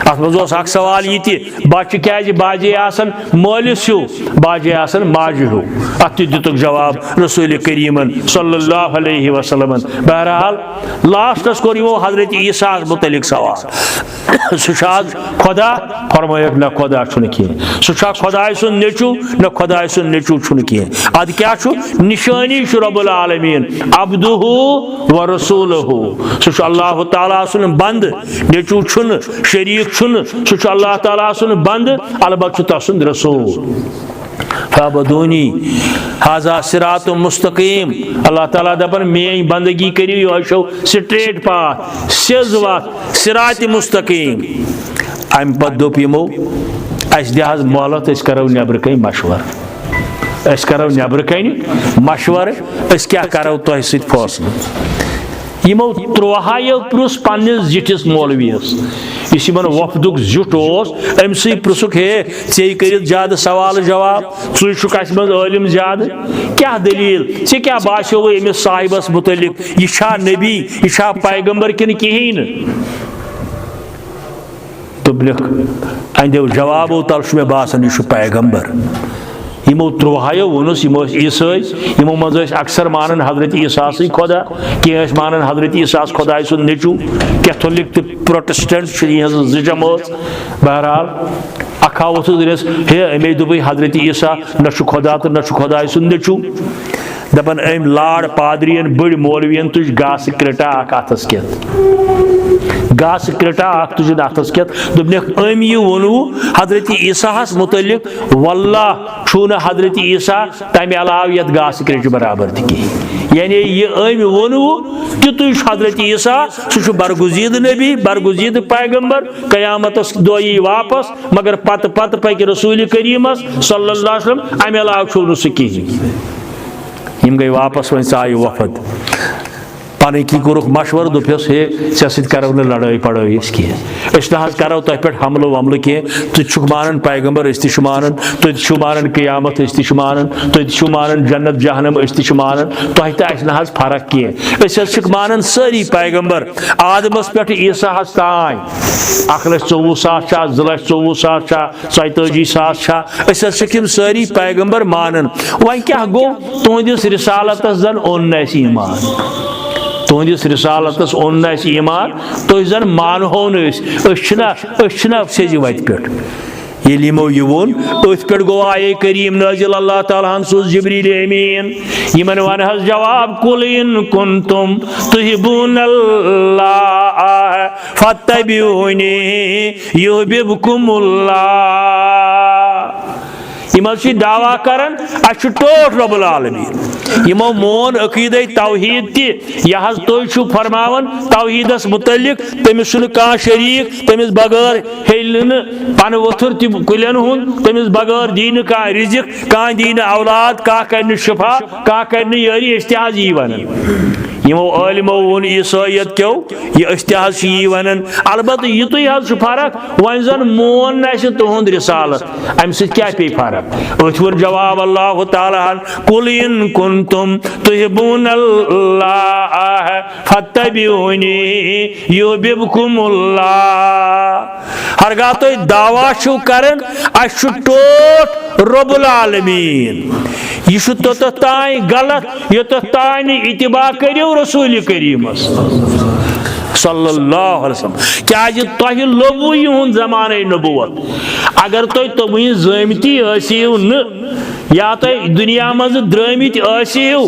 اتھ منٛز اوس اکھ سوال یہِ تہِ، بچہِ کیازِ باجے آسان مٲلِس ہیوٗ، باجے آسان ماجہِ ہیوٗ؟ اتھ تہِ دِتُکھ جواب رسول کریمن صلی اللہ علیہ وسلمن۔ بہرحال، لاسٹس کوٚر یِمو حضرت عیسیٰ ہس متعلق سوال، سُہ چھا از خدا؟ فرمٲیکھ، نہ، خدا چھُنہٕ کینٛہہ۔ سُہ چھا خدایہِ سُنٛد نیٚچوٗ؟ نہ، خدایہِ سُنٛد نیٚچوٗ چھُنہٕ کینٛہہ۔ ادٕ کیٛاہ چھُ؟ نشٲنی چھُ رب العالمین، عبدہ و رسولہ۔ سُہ چھُ اللہ تعالیٰ سُنٛد بندٕ، نیٚچوٗ چھُنہٕ، شریٖک چھُنہٕ، سُہ چھُ اللہ تعالیٰ سُنٛد بندٕ، البتہٕ چھُ تسُنٛد رسول۔ فاعبدونی، ھذا صراط مستقیم۔ اللہ تعالیٰ دپان، میٲنۍ بندگی کٔرِو، یہِ چھو straight path، سیٚز وتھ، صراط مستقیم۔ امہِ پتہٕ دوٚپ یِمو، اسہِ دِ حظ مۄہلت، أسۍ کرو نیبرٕ کنۍ مشورٕ۔ أسۍ کرو نیبرٕ کنۍ مشورٕ، أسۍ کیٛاہ کرو تۄہہِ سۭتۍ فٲصلہٕ۔ یِمو ترٛوہایو پرُژھ پننِس زِٹھِس مولویس، یُس یِمن وفدُک زیُٹھ اوس، أمۍ سٕے پرُژھُکھ، ہے، ژے کٔرِتھ زیادٕ سوال جواب، ژٕے چھُکھ اَسہِ منٛز عٲلِم زیادٕ، کیٛاہ دٔلیٖل؟ ژےٚ کیٛاہ باسیووُے أمِس صاحبس مُتعلق؟ یہِ چھا نبی؟ یہِ چھا پیغمبر کِنہٕ کِہیٖنۍ نہٕ؟ دوٚپنکھ، اَنہِ دیو جوابو تل چھُ مےٚ باسان، یہِ چھُ پیغمبر۔ یِمو ترٛوہایو ووٚنُس، یِم ٲسۍ عیسٲے، یِمو منٛز ٲسۍ اکثر مانان حضرت عیسیٰ سٕے خۄدا، کینٛہہ ٲسۍ مانان حضرت عیسیٰ ہس خۄداے سُنٛد نیٚچوٗ۔ کیتھولک تہٕ پروٹسٹنٹ چھِ یِہٕنٛز زٕ جمٲژ۔ بہرحال، اکھ ہا اوسُس دٔپِس، ہے، أمے دوٚپُے حضرت عیسیٰ نہ چھُ خۄدا تہٕ نہ چھُ خۄداے سُنٛد نیٚچوٗ۔ دپان، أمۍ لار پادرین، بٔڑۍ مولوین تُج گاسہٕ کرٛٹا اکھ اتھس کٮ۪تھ۔ گاسہٕ کرٛٹا اکھ تُجُن اتھس کٮ۪تھ۔ دوٚپنکھ، أمۍ یہِ ووٚنوُ حضرت عیسیٰ ہس متعلق، واللہ چھُو نہٕ حضرت عیسیٰ تمہِ علاوٕ یتھ گاسہٕ کرٛٹہِ برابر تہِ کِہیٖنۍ۔ یعنی یہِ أمۍ ووٚنوُ، تیُتُے چھُ حضرت عیسیٰ، سُہ چھُ برگزیدٕ نبی، برگزیدٕ پیغمبر، قیامتس دۄہ یی واپس، مگر پتہٕ پتہٕ پکہِ رسول کریمس صلی اللہ علیہ وسلم، امہِ علاوٕ چھُو نہٕ سُہ کِہیٖنۍ۔ یِم گٔے واپس، وۄنۍ ژایہِ وفد۔ پنٕنۍ کِنۍ کوٚرُکھ مشورٕ، دوٚپہس، ہے، ژےٚ سۭتۍ کرو نہٕ لڑٲے پڑٲے أسۍ کینٛہہ، أسۍ نہ حظ کرو تۄہہِ پٮ۪ٹھ حملہٕ وملہٕ کینٛہہ، تُہۍ تہِ چھِو مانان پیغمبر، أسۍ تہِ چھِ مانان، تُہۍ تہِ چھِو مانان قیامت، أسۍ تہِ چھِ مانان، تُہۍ تہِ چھِو مانان جنت جہنم، أسۍ تہِ چھِ مانان، تۄہہِ تہٕ اَسہِ نہ حظ فرق کینٛہہ۔ أسۍ حظ چھِکھ مانان سٲری پیغمبر، آدمس پٮ۪ٹھ عیسیٰ ہس تام، اکھ لچھ ژوٚوُہ ساس چھا، زٕ لچھ ژوٚوُہ ساس چھا، ژۄیتٲجی ساس چھا، أسۍ حظ چھِکھ یِم سٲری پیغمبر مانان۔ وۄنۍ کیٛاہ گوٚو؟ تُہنٛدِس رسالتس زن اوٚن نہٕ اَسہِ ایمان، تُہنٛدِس رسالتس اوٚن نہٕ اَسہِ ایمان، تُہۍ زن مانہو نہٕ أسۍ، أسۍ چھِنہ، أسۍ چھِنہ سیٚزِ وتہِ پٮ۪ٹھ۔ ییٚلہِ یِمو یہِ ووٚن، أتھۍ پٮ۪ٹھ گوٚو آیے کریم نٲزِل، اللہ تعالیٰ ہن سوٗز جبریل امین۔ یِمن ون حظ جواب، قل ان کنتم تحبون اللہ فاتبعونی یحببکم اللہ۔ یِم حظ چھِ دعویٰ کران، اَسہِ چھُ ٹوٹھ رب العالمین۔ یِمو مون عقیدے توحید تہِ، یہِ حظ تُہۍ چھِو فرماوان توحیدس متعلق، تٔمِس چھُنہٕ کانٛہہ شریٖک، تٔمِس بغٲر ہیٚلہِ نہٕ پنہٕ وۄتھُر تہِ کُلٮ۪ن ہُنٛد، تٔمِس بغٲر دی نہٕ کانٛہہ رزق، کانٛہہ دی نہٕ اولاد، کانٛہہ کرِ نہٕ شفا، کانٛہہ کرِ نہٕ یٲری، أسۍ تہِ حظ یی ونان۔ یِمو عٲلمو ووٚن عیسٲیت کیو، یہِ أسۍ تہِ حظ چھِ یی ونان۔ البتہٕ یِتُے حظ چھُ فرق، وۄنۍ زن مون نہٕ اَسہِ تُہُنٛد رسالت، امہِ سۭتۍ کیٛاہ پیٚیہِ فرق؟ أتھۍ ووٚن جواب اللہ تعالیٰ ہن، قل ان کنتم تحبون اللہ فاتبعونی یحببکم اللہ۔ ہرگاہ تُہۍ دعویٰ چھِو کران، اَسہِ چھُ ٹوٹھ رب العالمین، یہِ چھُ توٚتتھ تام غلط، یوٚتتھ تام نہٕ اتباع کٔرِو رسول کریمس صلی اللہ علیہ وسلم۔ کیازِ تۄہہِ لوٚبوُ یِہُنٛد زمانَے نبوت۔ اگر تُہۍ تِموٕے زٲمتی ٲسِو نہٕ، یا تُہۍ دُنیا منٛز درٛٲمٕتۍ ٲسِو،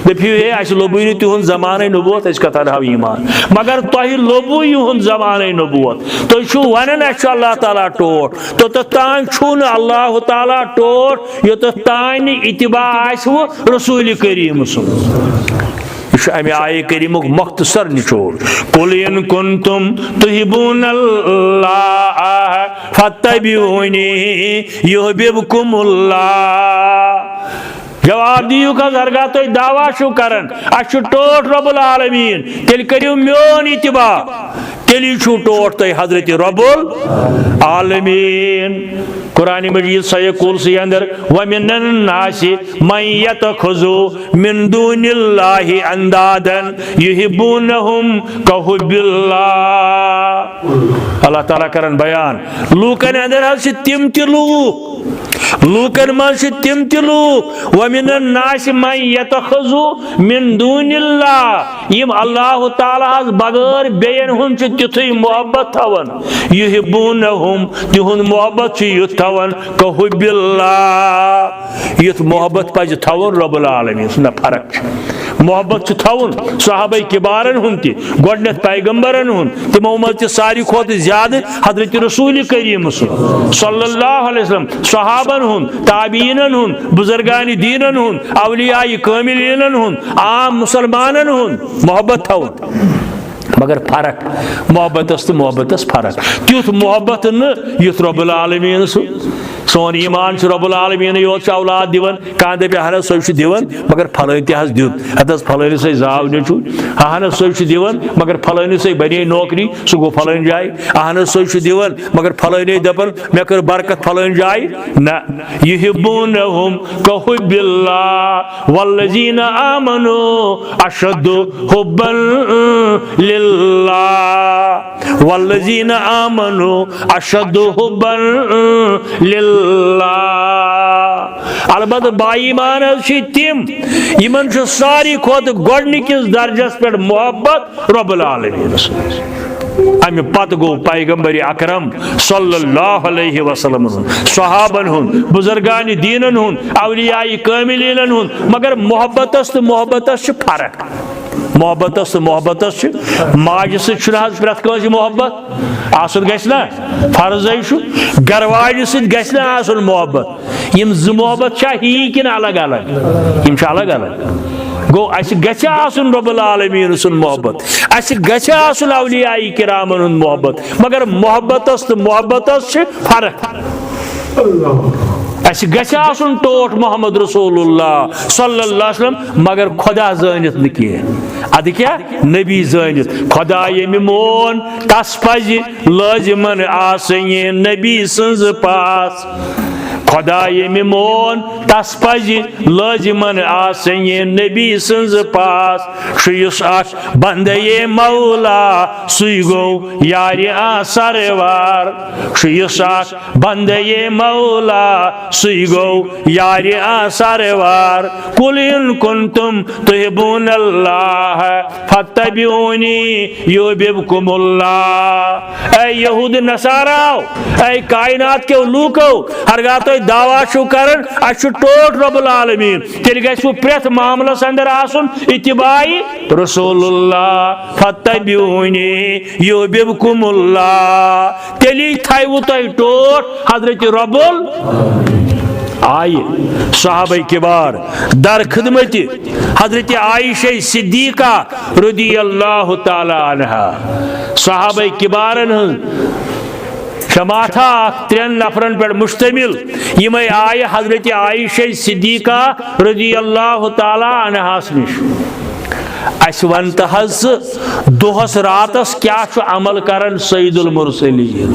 دٔپِو، ہے، اَسہِ لوٚبُے نہٕ تِہُنٛد زمانَے نبوت، أسۍ کَتھ اَنہو ایمان؟ مگر تۄہہِ لوٚبوُ یِہُنٛد زمانَے نبوت۔ تُہۍ چھِو وَنان، اَسہِ چھُ اللہ تعالیٰ ٹوٹھ۔ توٚتَتھ تام چھُو نہٕ اللہ تعالیٰ ٹوٹھ، یوٚتَتھ تام نہٕ اتباع آسِوٕ رسول کریم سُنٛد۔ یہِ چھُ اَمہِ آیہِ کریٖمُک مختصر نچوڑ۔ قل ان کنتم تحبون اللہ فاتبعونی یحببکم اللہ۔ جواب دِیِو، کس ہرگاہ تُہۍ دعویٰ چھِو کران، اَسہِ چھُ ٹوٹھ رب العالمین، تیٚلہِ کٔرِو میون اتباع، تیٚلی چھُو ٹوٹھ تُہۍ حضرت رب العالمین۔ قرآن مجید سورہ قلسی اندر، ومن الناس من یتخذ من دون اللہ اندادا یحبونہم کحب اللہ۔ اللہ تعالیٰ کرن بیان، لوٗکن اندر حظ چھِ تِم تہِ لوٗکھ، لوٗکن منٛز چھِ تِم تہِ لوٗکھ، ومن الناس من یتخذ من دون اللہ، یِم اللہ تعالیٰ ہس بغٲر بیٚین ہُنٛد چھِ تیُتھُے محبت تھاوان، یحبونہم، تِہُنٛد محبت چھُ یُتھ تھاوان، کحب اللہ، یُتھ محبت پزِ تھاوُن رب العالمین سُنٛد۔ نہ، فرق چھِ۔ محبت چھُ تھاوُن صحابہ کبارن ہُنٛد تہِ، گۄڈٕنیتھ پیغمبرن ہُنٛد، تِمو منٛز تہِ ساروی کھۄتہٕ زیادٕ حضرت رسول کریم سُنٛد صلی اللہ علیہ وسلم، صحابن ہُنٛد، تابعینن ہُنٛد، بزرگان دینن ہُنٛد، اولیاء کاملینن ہُنٛد، عام مسلمانن ہُنٛد محبت تھاوُن۔ مگر فرق، محبتس تہٕ محبتس فرق۔ تیُتھ محبت نہٕ یُتھ رب العالمین سُہ۔ سون ایمان چھُ رب العالمین یوت چھُ اولاد دِوان۔ کانٛہہ دَپہِ، اہن حظ، سُے چھُ دِوان، مگر پھلٲنۍ تہِ حظ دیُت۔ ہتہٕ حظ پھلٲنِس ہے زاو نیٚچوٗ۔ اہن حظ، سُے چھُ دِوان، مگر پھلٲنِس ہے بنے نوکری، سُہ گوٚو پھلٲنۍ جایہِ۔ اہن حظ، سُے چھُ دِوان، مگر پھلٲنۍ ہے دَپان، مےٚ کٔر برکت پھلٲنۍ جایہِ۔ نہ، یحبونہم کحب اللہ والذین آمنوا اشد حبا للہ۔ والذین آمنوا اشد حبا للہ۔ البتہ با ایمان حظ چھِ تِم، یِمن چھُ ساروی کھۄتہٕ گۄڈٕنِکِس درجس پٮ۪ٹھ محبت رب العالمین سٕنٛز۔ امہِ پتہٕ گوٚو پیغمبر اکرم صلی اللہ علیہ وسلم ہُنٛد، صحابن ہُنٛد، بزرگان دینن ہُنٛد، اولیاء کاملینن ہُنٛد۔ مگر محبتس تہٕ محبتس چھِ فرق۔ محبتس تہٕ محبتس چھِ، ماجہِ سۭتۍ چھُنہٕ حظ پرٛٮ۪تھ کٲنٛسہِ محبت آسُن گژھِ نا، فرضے چھُ۔ گرٕ واجہِ سۭتۍ گژھِ نا آسُن محبت۔ یِم زٕ محبت چھا ہی کِنہٕ الگ الگ؟ یِم چھِ الگ الگ۔ گوٚو، اَسہِ گژھِ آسُن رب العالمین سُنٛد محبت، اَسہِ گژھِ آسُن اولیاء کرامن ہُنٛد محبت، مگر محبتس تہٕ محبتس چھِ فرق۔ اَسہِ گژھِ آسُن ٹوٹھ محمد رسول اللہ صلی اللہ علیہ وسلم، مگر خدا زٲنِتھ نہٕ کینٛہہ۔ اَدٕ کیٛاہ؟ نبی زٲنِتھ۔ خدا ییٚمہِ مون، تس پزِ لٲزمن آسٕنۍ نبی سٕنٛز پاس۔ خدا ییٚمہِ مون، تس پزِ لٲزمن آسٕنۍ نبی سٕنٛز پاس۔ چھُ یُس اکھ بندے مولا، سُے گوٚو یارِ آ سروار۔ چھُ یُس اکھ بندے مولا، سُے گوٚو یارِ آ سروار۔ قل ان کنتم تحبون اللہ فاتبعونی یحببکم اللہ۔ اے یہود نصاراو، اے کائنات کیو لوکو، ہرگاہ تُہۍ دعویٰ چھِو کران، اَسہِ چھُ ٹوٹھ رب العالمین، تیٚلہِ گژھِ پرٛٮ۪تھ معاملس اندر آسُن اتباع رسول اللہ، فاتبعونی یحببکم اللہ۔ تیٚلی تھایوٕ تۄہہِ ٹوٹھ حضرت رب ال-، آیہِ صحابہ کبار در خدمت حضرت عائشہ صدیقہ رضی اللہ تعالیٰ عنہا۔ صحابہ کبارن ہٕنٛز جماعتھا اکھ ترٛٮ۪ن نفرن پٮ۪ٹھ مشتمل، یِمے آیہِ حضرت عائشہ صدیقہ رضی اللہ تعالیٰ عنہاس نِش۔ اَسہِ وَن تہٕ حظ ژٕ، دۄہَس راتَس کیٛاہ چھُ عمل کران سید المرسلین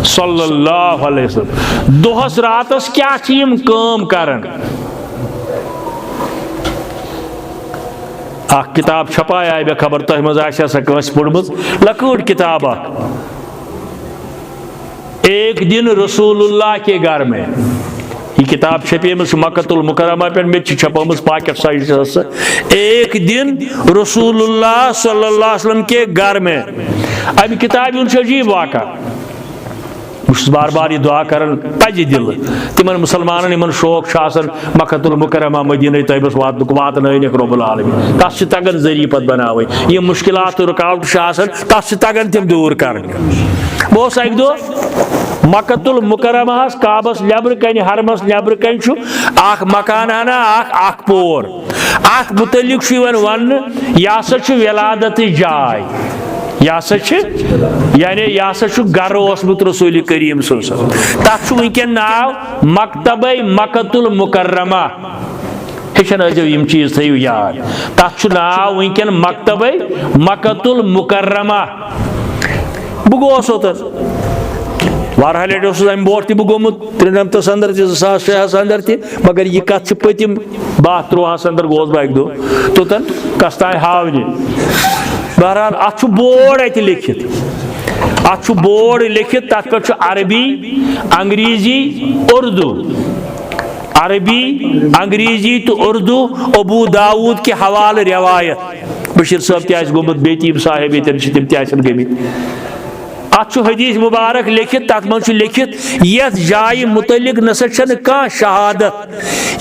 صلی اللہ علیہ وسلم؟ دۄہَس راتَس کیٛاہ چھِ یِم کٲم کران؟ اکھ کتاب چھپایے مےٚ، خبر تۄہہِ منٛز آسہِ سۄ کٲنٛسہِ پٔرمٕژ، لۄکٕٹ کتاب اکھ۔ ایک دن رسول اللہ کے گھر میں۔ یہ کتاب چھپیمٕژ چھِ مکۃ المکرمہ پٮ۪ٹھ، مےٚ تہِ چھِ چھپٲمٕژ پاکٹ سائز۔ ایک دن رسول اللہ صلی اللہ علیہ وسلم کے گھر میں۔ اَمہِ کتابہِ ہُنٛد چھُ عجیٖب واقعہ۔ بہٕ چھُس بار بار یہِ دُعا کران پزِ دِلہٕ تِمن مسلمانن، یِمن شوق چھُ آسان مکہ المکرمہ، مدینہ طیبس واتنُک، واتنٲوِنکھ رب العالمین۔ تس چھِ تگان ذٔریعہٕ پتہٕ بناوٕنۍ۔ یِم مشکلات تہٕ رُکاوٹہٕ چھِ آسان، تس چھِ تگان تِم دوٗر کرٕنۍ۔ بہٕ اوسُس اکہِ دۄہ مکہ المکرمہس، کعبس نٮ۪برٕ کنہِ، حرمس نٮ۪برٕ کنہِ چھُ اکھ مکان ہنا، اکھ، اکھ پور۔ اتھ متعلق چھُ یِوان وننہٕ، یہِ ہسا چھُ ولادتٕچ جاے۔ یہِ ہسا چھِ، یعنی یہِ ہسا چھُ گرٕ اوسمُت رسول کریم صلی اللہ علیہ وسلم۔ تتھ چھُ وٕنکیٚن ناو مکتبے مکہ المکرمہ۔ ہیٚچھن ٲسۍزیو، یِم چیٖز تھٲیِو یاد۔ تتھ چھُ ناو وٕنکیٚن مکتبے مکہ المکرمہ۔ بہٕ گوس اوتن، واریاہ لٹہِ اوسُس امہِ برونٛٹھ تہِ بہٕ گوٚمُت، ترٛنمتس اندر تہِ، زٕ ساس شےٚ ہس اندر تہِ، مگر یہِ کتھ چھِ پٔتِم باہ ترٛوہس اندر گوس بہٕ اکہِ دۄہ توٚتن کستام ہاونہِ۔ بہرحال، اتھ چھُ بورڈ اتہِ لیکھِتھ، اتھ چھُ بورڈ لیکھِتھ، تتھ پٮ۪ٹھ چھُ عربی، انگریزی، اردو۔ عربی، انگریزی تہٕ اردو، ابو داؤد کہِ حوالہٕ روایت۔ بشیر صٲب تہِ آسہِ گوٚمُت، بیٚیہِ تہِ یِم صاحب ییٚتٮ۪ن چھِ، تِم تہِ آسن گٔمٕتۍ۔ اتھ چھُ حدیث مبارک لیکھِتھ، تتھ منٛز چھُ لیکھِتھ، یتھ جایہِ متعلق نسا چھنہٕ کانٛہہ شہادت۔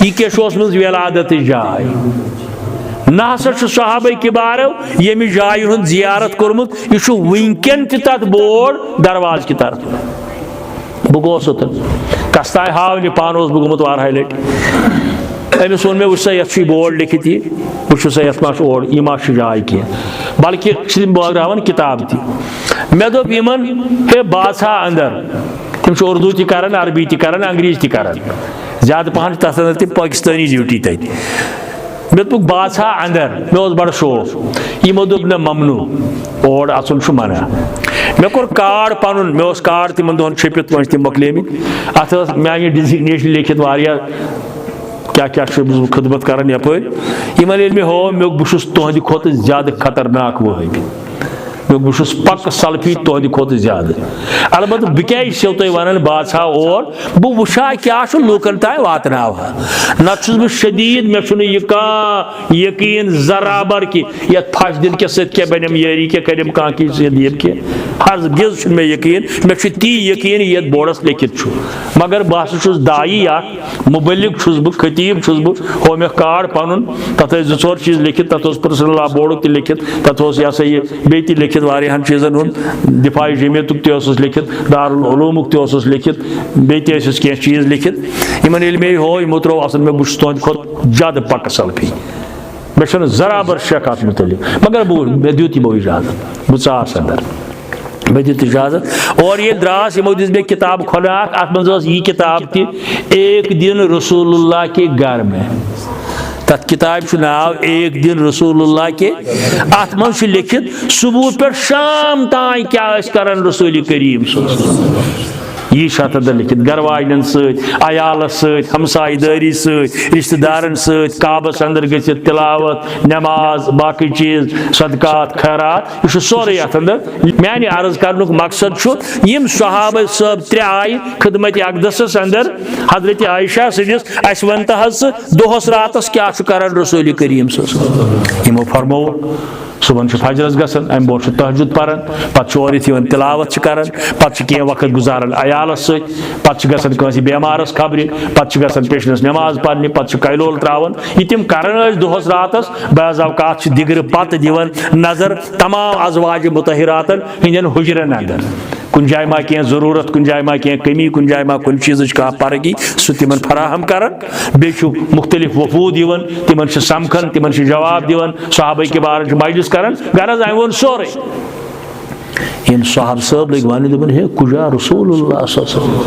یہِ کیٛاہ چھُ اوسمُت؟ ولادتٕچ جاے۔ نہ ہسا چھُ صحابہ کبارو ییٚمہِ جایہِ ہُنٛد زیارت کوٚرمُت، یہِ چھُ وٕنکیٚن تہِ تتھ بورڈ دروازٕ کہِ طرفہٕ۔ بہٕ گوس اوٚتن، کستام ہاونہِ، پانہٕ اوسُس بہٕ گوٚمُت واریاہہِ لٹہِ۔ أمِس ووٚن مےٚ، "وٕچھ سا، یتھ چھُ یہِ بورڈ لیکھِتھ، یہِ وٕچھِو سا، یتھ ما چھُ اور، یہِ ما چھُ جاے کینٛہہ؟" بلکہِ چھِ تِم بٲگراوان کِتاب تہِ۔ مےٚ دوٚپ یِمن، "ہے، بہٕ ژھا اندر۔" تِم چھِ اردو تہِ کران، عربی تہِ کران، انگریزی تہِ کران۔ زیادٕ پہن چھِ تتھ اندر تِم پٲکستٲنی ڈیوٹی تتہِ۔ مےٚ دوٚپُکھ، "بہٕ ژھا اندر۔" مےٚ اوس بڑٕ شوق۔ یِمو دوٚپ، "نہ، ممنوع، اور اژُن چھُ منع۔" مےٚ کوٚر کارڈ پنُن، مےٚ اوس کارڈ تِمن دۄہن چھٔپِتھ، وۄنۍ چھِ تِم مۄکلیمٕتۍ۔ اتھ ٲس میانہِ ڈیزگنیشن لیکھِتھ واریاہ، کیٛاہ کیٛاہ چھُس بہٕ خدمت کران یپٲرۍ۔ یِمن ییٚلہِ مےٚ ہوو، مےٚ دوٚپ، "بہٕ چھُس تُہنٛدِ کھۄتہٕ زیادٕ خطرناک وہٲبی۔" مےٚ، بہٕ چھُس پکہٕ سلفی تُہنٛدِ کھۄتہٕ زیادٕ۔ البتہٕ بہٕ کیٛازِ چھِسو تۄہہِ ونان، بہٕ ژھا اور، بہٕ وٕچھٕ ہا کیٛاہ چھُ لوٗکن تام واتناوان۔ نتہٕ چھُس بہٕ شدید، مےٚ چھُنہٕ یہِ کانٛہہ یقین ذرا بر کہِ یتھ پھش دِنہٕ کِس سۭتۍ کیٛاہ بنٮ۪م یٲری، کیٛاہ کرٮ۪م کانٛہہ کِس سۭتۍ یِم کینٛہہ۔ ہرگز چھُنہٕ مےٚ یقین، مےٚ چھُ تی یقین یتھ بورڈس لیکھِتھ چھُ۔ مگر بہٕ ہسا چھُس داعی اکھ، مبلغ چھُس بہٕ، خطیب چھُس بہٕ، ہو مےٚ کارڈ پنُن، تتھ ٲسۍ زٕ ژور چیٖز لیکھِتھ، تتھ اوس پرسنل لا بورڈُک تہِ لیکھِتھ، تتھ اوس یہِ ہسا یہِ بیٚیہِ تہِ لیکھِتھ واریاہن چیٖزن ہُنٛد، دفاع جمعیتُک تہِ اوسُس لیکھِتھ، دارالعلومُک تہِ اوسُس لیکھِتھ، بیٚیہِ تہِ ٲسِس کینٛہہ چیٖز لیکھِتھ۔ یِمن ییٚلہِ مےٚ یہِ ہوو، یِمو ترٛوو اصل، مےٚ، "بہٕ چھُس تُہنٛدِ کھۄتہٕ زیادٕ پکہٕ سلفی، مےٚ چھُنہٕ ذرا بر شک اتھ متعلق۔" مگر بہٕ، مےٚ دیُت یِمو اجازت، بہٕ ژاس اندر۔ مےٚ دیُت اجازت۔ اورٕ ییٚلہِ درٛاس، یِمو دِژ مےٚ کِتاب کھۄلہٕ اکھ، اتھ منٛز ٲس یہِ کِتاب تہِ، "ایک دن رسول اللہ کے گھر میں"۔ تتھ کِتابہِ چھُ ناو "ایک دن رسول اللہ کے"۔ اتھ منٛز چھُ لیکھِتھ، صبح پٮ۪ٹھ شام تام کیٛاہ ٲسۍ کران رسول کریم صلی اللہ علیہ وسلم۔ یہِ چھُ اتھ اندر لیکھِتھ، گرٕ واجنٮ۪ن سۭتۍ، عیالس سۭتۍ، ہمسایہِ دٲری سۭتۍ، رشتہٕ دارن سۭتۍ، کعبس اندر گٔژھِتھ، تلاوت، نماز، باقی چیٖز، صدقات، خیرات، یہِ چھُ سورُے یتھ اندر۔ میانہِ عرض کرنُک مقصد چھُ، یِم صحابہ صٲب ترٛےٚ آیہِ خدمت اقدسس اندر، حضرت عائشہ سٕنٛدِس، "اسہِ ون تہٕ حظ ژٕ، دۄہس راتس کیٛاہ چھُ کران رسول کریم صلی اللہ علیہ وسلم؟" یِمو فرموو، صبحن چھُ فجرس گژھان، امہِ برونٛہہ چھُ تہجد پران، پتہٕ چھُ اورٕ یِتھ یِوان تلاوت چھِ کران، پتہٕ چھُ کینٛہہ وقت گُزاران عیالس سۭتۍ، پتہٕ چھُ گژھان کٲنٛسہِ بٮ۪مارس خبرِ، پتہٕ چھُ گژھان پیشنس نماز پرنہِ، پتہٕ چھُ کیلول تراوان۔ یہِ تِم کران ٲسۍ دۄہس راتس، بعض اوقات چھِ دِگرٕ پتہٕ دِوان نظر تمام ازواج مطہراتن ہٕنٛدٮ۪ن حجرن اندر۔ کُنہِ جایہِ ما کینٛہہ ضروٗرت، کُنہِ جایہِ ما کینٛہہ کٔمی، کُنہِ جایہِ ما کُنہِ چیٖزٕچ کانٛہہ پرگی، سُہ تِمن فراہم کران۔ بیٚیہِ چھُ مُختٔلِف وفود یِوان، تِمن چھِ سمکھان، تِمن چھِ جواب دِوان، صحابہ کبارن چھِ مجلس کران۔ غرض، أمۍ ووٚن سورُے۔ یِم صحابہٕ صٲب لٔگۍ وننہِ، دوٚپُن، "ہے، کُجا رسول اللہ صلی اللہ علیہ وسلم،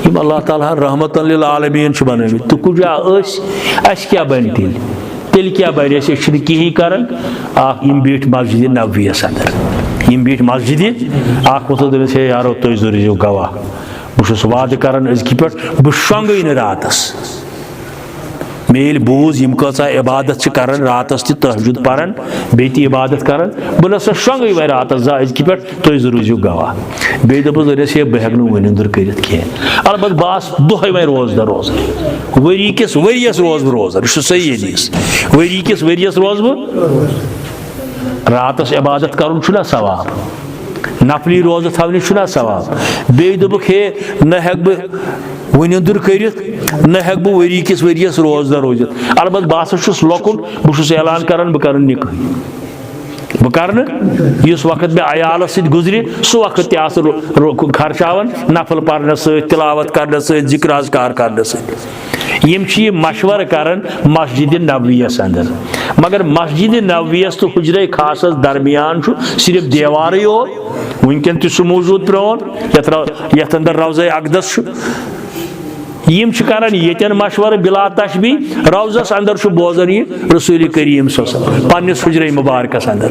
یِم اللہ تعالیٰ ہن رحمتن للعالمین چھِ بنٲومٕتۍ، تہٕ کُجا أسۍ، اَسہِ کیٛاہ بنہِ تیٚلہِ؟" تیٚلہِ کیٛاہ بَنہِ اَسہِ؟ أسۍ چھِنہٕ کِہیٖنۍ کَران۔ اَکھ، یِم بیٖٹھۍ مسجدِ نبویَس اندر، یِم بیٖٹھۍ مسجدِ، اَکھ ووٚتھُس، دوٚپنَس، "ہے یارو، تُہۍ زٕ روٗزِو گواہ، بہٕ چھُس وعدٕ کران أزکہِ پٮ۪ٹھ، بہٕ شۄنٛگٕے نہٕ راتَس۔" مےٚ ییٚلہِ بوٗز، یِم کۭژاہ عبادت چھِ کران، راتَس تہِ تہجد پران، بیٚیہِ تہِ عبادت کران، بہٕ نہ سا شۄنٛگٕے وۄنۍ راتَس زانٛہہ أزکہِ پٮ۪ٹھ، تُہۍ زٕ روٗزِو گواہ۔ بیٚیہِ دوٚپُس، "ؤنِس ہے، بہٕ ہٮ۪کہٕ نہٕ وۄنۍ نیٚنٛدٕر کٔرِتھ کینٛہہ۔ البتہٕ بہٕ آسہٕ دۄہَے وۄنۍ روزدَر روزان۔ ؤری کِس ؤریَس روزٕ بہٕ روزدَر۔" یہِ چھُ صحیح حدیث۔ ؤری کِس ؤریَس روزٕ بہٕ۔ راتَس عبادت کَرُن چھُنہ ثواب؟ نفلی روزٕ تھاونہِ چھُنہ ثواب؟ بیٚیہِ دوٚپُکھ، ہے، نہ ہٮ۪کہٕ بہٕ وٕنِنٛدُر کٔرِتھ، نہ ہٮ۪کہٕ بہٕ ؤری کِس ؤریَس روزدار روٗزِتھ۔ البتہ بہٕ ہسا چھُس لۄکُٹ، بہٕ چھُس اعلان کران، بہٕ کرٕ نہٕ نِکاح۔ بہٕ کرٕ نہٕ، یُس وقت مےٚ عیالَس سۭتۍ گُزرِ، سُہ وقت تہِ آسہٕ رو-، رو-، خرچاوان نفل پرنَس سۭتۍ، تلاوت کرنَس سۭتۍ، ذکر اذکار کرنَس سۭتۍ۔ یِم چھِ یہِ مشورٕ کران مسجد نبویَس اندر۔ مگر مسجد نبویَس تہٕ حجرہ خاصس درمیان چھُ صرف دیوارٕے یوت۔ وٕنکٮ۪ن تہِ چھُ موجود پرٛون، یَتھ رو-، یَتھ اندر روضہ اقدس چھُ۔ یِم چھِ کران ییٚتٮ۪ن مشورٕ بلا تشبیہ، روضس اندر چھُ بوزان یہِ رسول کریم صلی اللہ علیہ وسلم پننِس حجرہ مبارکس اندر۔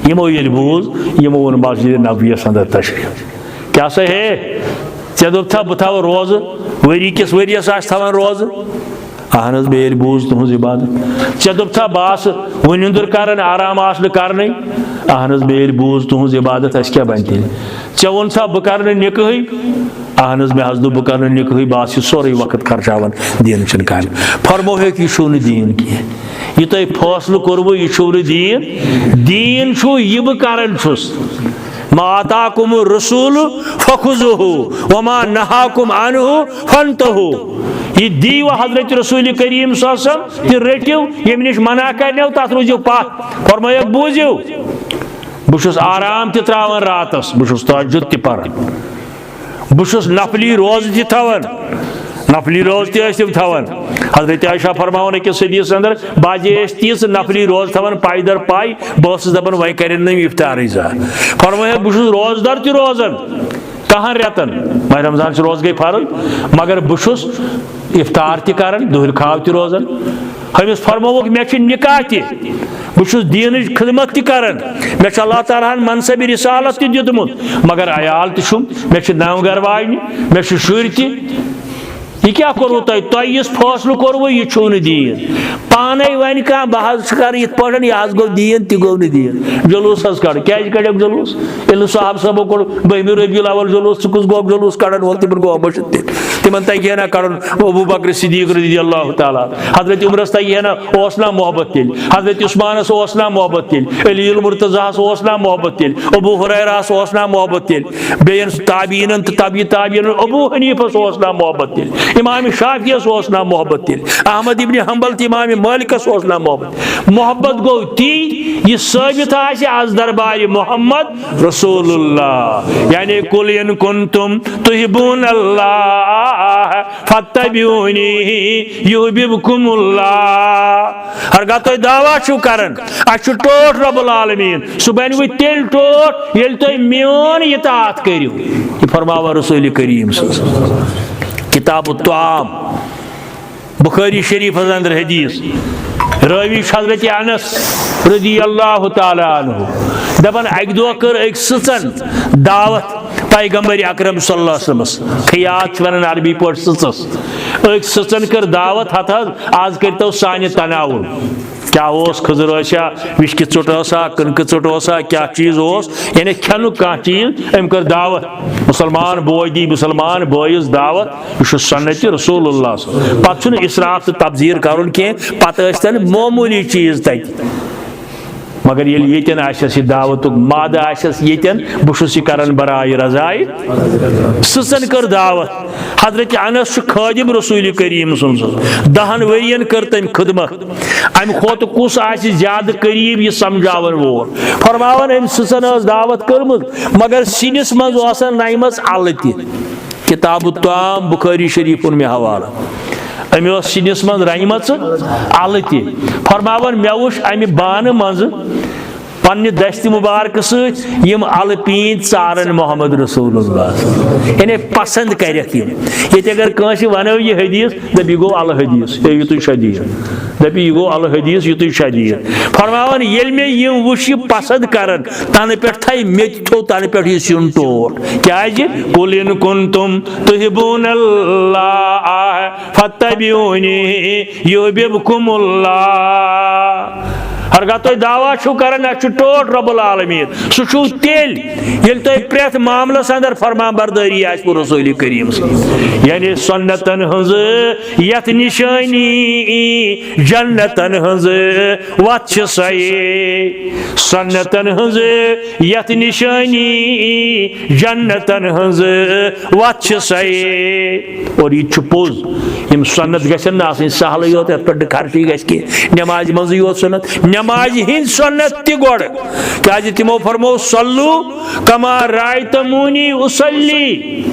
یِمو ییٚلہِ بوٗز، یِمو ووٚن مسجد نبویَس اندر تشریف۔ کیٛاہ سا ہے، ژےٚ دوٚپتھا بہٕ تھاوٕ روزٕ، ؤری کِس ؤریَس آسہِ تھاوان روزٕ؟ اہن حظ، مےٚ ییٚلہِ بوٗز تُہٕنٛز عبادت۔ ژےٚ دوٚپتھا بہٕ آسہٕ وٕنِنٛدُر کران، آرام آسہٕ نہٕ کرنٕے؟ اہن حظ، مےٚ ییٚلہِ بوٗز تُہٕنٛز عبادت، اَسہِ کیٛاہ بنہِ تیٚلہِ؟ ژےٚ ووٚنتھا بہٕ کرٕ نہٕ نِکہٕے؟ اہن حظ، مےٚ حظ دوٚپ بہٕ کرٕ نہٕ نِکہٕے، بہٕ آسہٕ یہِ سورُے وقت خرچاوان دیٖنہٕ چٮ۪ن کامہِ۔ فرموہکھ، یہِ چھُو نہٕ دیٖن کینٛہہ۔ یہِ تۄہہِ فٲصلہٕ کوٚروٕ، یہِ چھُو نہٕ دیٖن۔ دیٖن چھُ یہِ بہٕ کران چھُس۔ ما آتاکم الرسول فخذوه وما نهاکم عنه فانتهوا۔ یہِ دیٖوٕ حضرت رسول کریم صلی اللہ علیہ وسلم، تہِ رٔٹِو، ییٚمہِ نِش منع کرنیو، تَتھ روٗزِو پَتھ۔ فرمٲیَکھ، بوٗزِو، بہٕ چھُس آرام تہِ ترٛاوان راتَس، بہٕ چھُس تہجد تہِ پَران۔ بہٕ چھُس نفلی روزٕ تہِ تھاوان، نفلی روزٕ تہِ ٲسِو تھاوان۔ حضرت عائشہ فرماوان أکِس حدیثس اندر، بعضے ٲسۍ تیٖژ نفلی روزٕ تھاوان پاے در پاے، بہٕ ٲسٕس دپان وۄنۍ کرن نہٕ یِم افطارٕے زانٛہہ۔ فرمایا، بہٕ چھُس روزٕ دار تہِ روزان کہن رٮ۪تن، ماہِ رمضان چھِ روزٕ گٔے فرض، مگر بہٕ چھُس افطار تہِ کران، دُہٕرۍ کھاو تہِ روزان۔ ہُمِس فرمووُکھ، مےٚ چھُ نکاح تہِ، بہٕ چھُس دیٖنٕچ خدمت تہِ کران، مےٚ چھُ اللہ تعالیٰ ہن منصب رسالت تہِ دیُتمُت، مگر عیال تہِ چھُم، مےٚ چھِ نَو گرٕ واجنہِ، مےٚ چھِ شُرۍ تہِ۔ یہِ کیٛاہ کوٚروٕ تۄہہِ؟ تۄہہِ یُس فٲصلہٕ کوٚروٕ، یہِ چھُو نہٕ دیٖن۔ پانے وَنہِ کانٛہہ، بہٕ حظ چھُ کران یِتھ پٲٹھۍ، یہِ حظ گوٚو دیٖن، تہِ گوٚو نہٕ دیٖن۔ جلوٗس حظ کڑ، کیٛازِ کڑیکھ جلوٗس؟ ییٚلہِ نہٕ صحابہٕ صٲبو کوٚڑ بٔہمہِ ربیع الاول جلوٗس، ژٕ کُس گوٚو جلوٗس کڑن وول؟ تِمن گوٚو مٔشِتھ تیٚلہِ۔ تِمن تگہِ ہے نہ کڑُن ابو بکر صدیق رضی اللہ تعالیٰ۔ حضرت عمرس تگہِ ہے نہ، اوس نہ محبت تیٚلہِ؟ حضرت عثمانس اوس نہ محبت تیٚلہِ؟ علی المرتضیٰ ہس اوس نہ محبت تیٚلہِ؟ ابو ہریرہ ہس اوس نہ محبت تیٚلہِ؟ بیٚین تابعیٖنن تہٕ تبعی تابعیٖنن، ابو حنیفس اوس نہ محبت تیٚلہِ؟ امام شافعیس اوس نہ محبت تیٚلہِ؟ احمد ابن حنبل تہٕ امام مالکس اوس نہ محبت؟ محبت گوٚو تی، یہِ ثٲبت آسہِ از دربارِ محمد رسول اللہ، یعنی قل ان کنتم تحبون اللہ فاتبعونی یحببکم اللہ۔ ہرگاہ تُہۍ دعویٰ چھِو کران، اَسہِ چھُ ٹوٹھ رب العالمین، سُہ بنہِ وۄنۍ تیٚلہِ ٹوٹھ، ییٚلہِ تُہۍ میون اطاعت کٔرِو۔ یہِ فرماوان رسول کریم صلی اللہ علیہ وسلم۔ کتاب الطعام، بخاری شریفس اندر حدیث، راوی چھُ حضرت انس رضی اللہ تعالیٰ عنہ۔ دپان، اکہِ دۄہ کٔر أکۍ سٕژن دعوت پیغمبر اکرم صلی اللہ علیہ وسلمس۔ خیاط چھِ ونان عربی پٲٹھۍ سٕژس۔ أکۍ سٕژن کٔر دعوت، ہتھ حظ، آز کٔرتو سانہِ تناوُل۔ کیٛاہ اوس؟ کھٔزٕر ٲسیا، وِشکہِ ژوٚٹ ٲسا، کٕنکہٕ ژوٚٹ اوسا، کیٛاہ چیٖز اوس؟ یعنی کھٮ۪نُک کانٛہہ چیٖز، أمۍ کٔر دعوت۔ مُسلمان بوے دی مُسلمان بٲیِس دعوت، یہِ چھُ سنت رسول اللہ صلی اللہ علیہ وسلم۔ پتہٕ چھُنہٕ اسراف تہٕ تبذیر کرُن کینٛہہ، پتہٕ ٲسۍ تن معموٗلی چیٖز تتہِ۔ مگر ییٚلہِ ییٚتٮ۪ن آسٮ۪س یہِ دعوتُک مادٕ آسٮ۪س ییٚتٮ۪ن، بہٕ چھُس یہِ کران برائے رضائے۔ سٕژن کٔر دعوت۔ حضرت انس چھُ خٲدِم رسول کریم سُنٛد۔ دہن ؤرین کٔر تٔمۍ خدمت۔ امہِ کھۄتہٕ کُس آسہِ زیادٕ قریب یہِ سمجھاون وول؟ فرماوان، أمۍ سٕژن ٲس دعوت کٔرمٕژ، مگر سِنِس منٛز اوسن رنِمژ الہٕ تہِ۔ کتاب الطعام، بخاری شریفُن مےٚ حوالہٕ۔ أمۍ ٲس سِنِس منٛز رنِمژ الہٕ تہِ۔ فرماوان، مےٚ وُچھ امہِ بانہٕ منٛزٕ پننہِ دستہِ مبارکہٕ سۭتۍ یِم الہٕ پیٖنتۍ ژارن محمد رسول اللہ۔ یعنی پسند کرکھ یِم۔ ییٚتہِ اگر کٲنٛسہِ ونو یہِ حدیث، دپہِ، یہِ گوٚو الہٕ حدیث، ہے، یِتُے چھا دیٖن؟ دپہِ، یہِ گوٚو الہٕ حدیث، یِتُے چھا دیٖن؟ فرماوان، ییٚلہِ مےٚ یِم وُچھ، یہِ پسند کرن، تنہٕ پٮ۪ٹھ تھایہِ مےٚ تہِ تھوٚو تنہٕ پٮ۪ٹھ یہِ سیُن ٹوٹھ۔ کیازِ؟ قل ان کنتم تحبون اللہ فاتبعونی یحببکم اللہ۔ ہرگاہ تُہۍ دعویٰ چھِو کران، اَسہِ چھُ ٹوٹھ رب العالمین، سُہ چھُو تیٚلہِ، ییٚلہِ تۄہہِ پرٛٮ۪تھ معاملَس اندر فرمان بردٲری آسہِ رسول کریم سٕنٛز۔ یعنی سنتن ہٕنٛز یَتھ نِشٲنی، جنتن ہٕنٛز وَتھ چھِ سۄے۔ سنتن ہٕنٛز یَتھ نِشٲنی، جنتن ہٕنٛز وَتھ چھِ سۄے۔ اور یہِ تہِ چھُ پوٚز، یِم سنت گژھن نہٕ آسٕنۍ سہلٕے یوت، یَتھ پٮ۪ٹھ نہٕ خرچی گژھِ کینٛہہ۔ نمازِ منٛزٕے یوت سنت، نمازِ ہِنٛدۍ سنت تہِ گۄڈٕ، کیٛازِ تِمو فرموو، "صلوا کما رأیتمونی اصلی۔"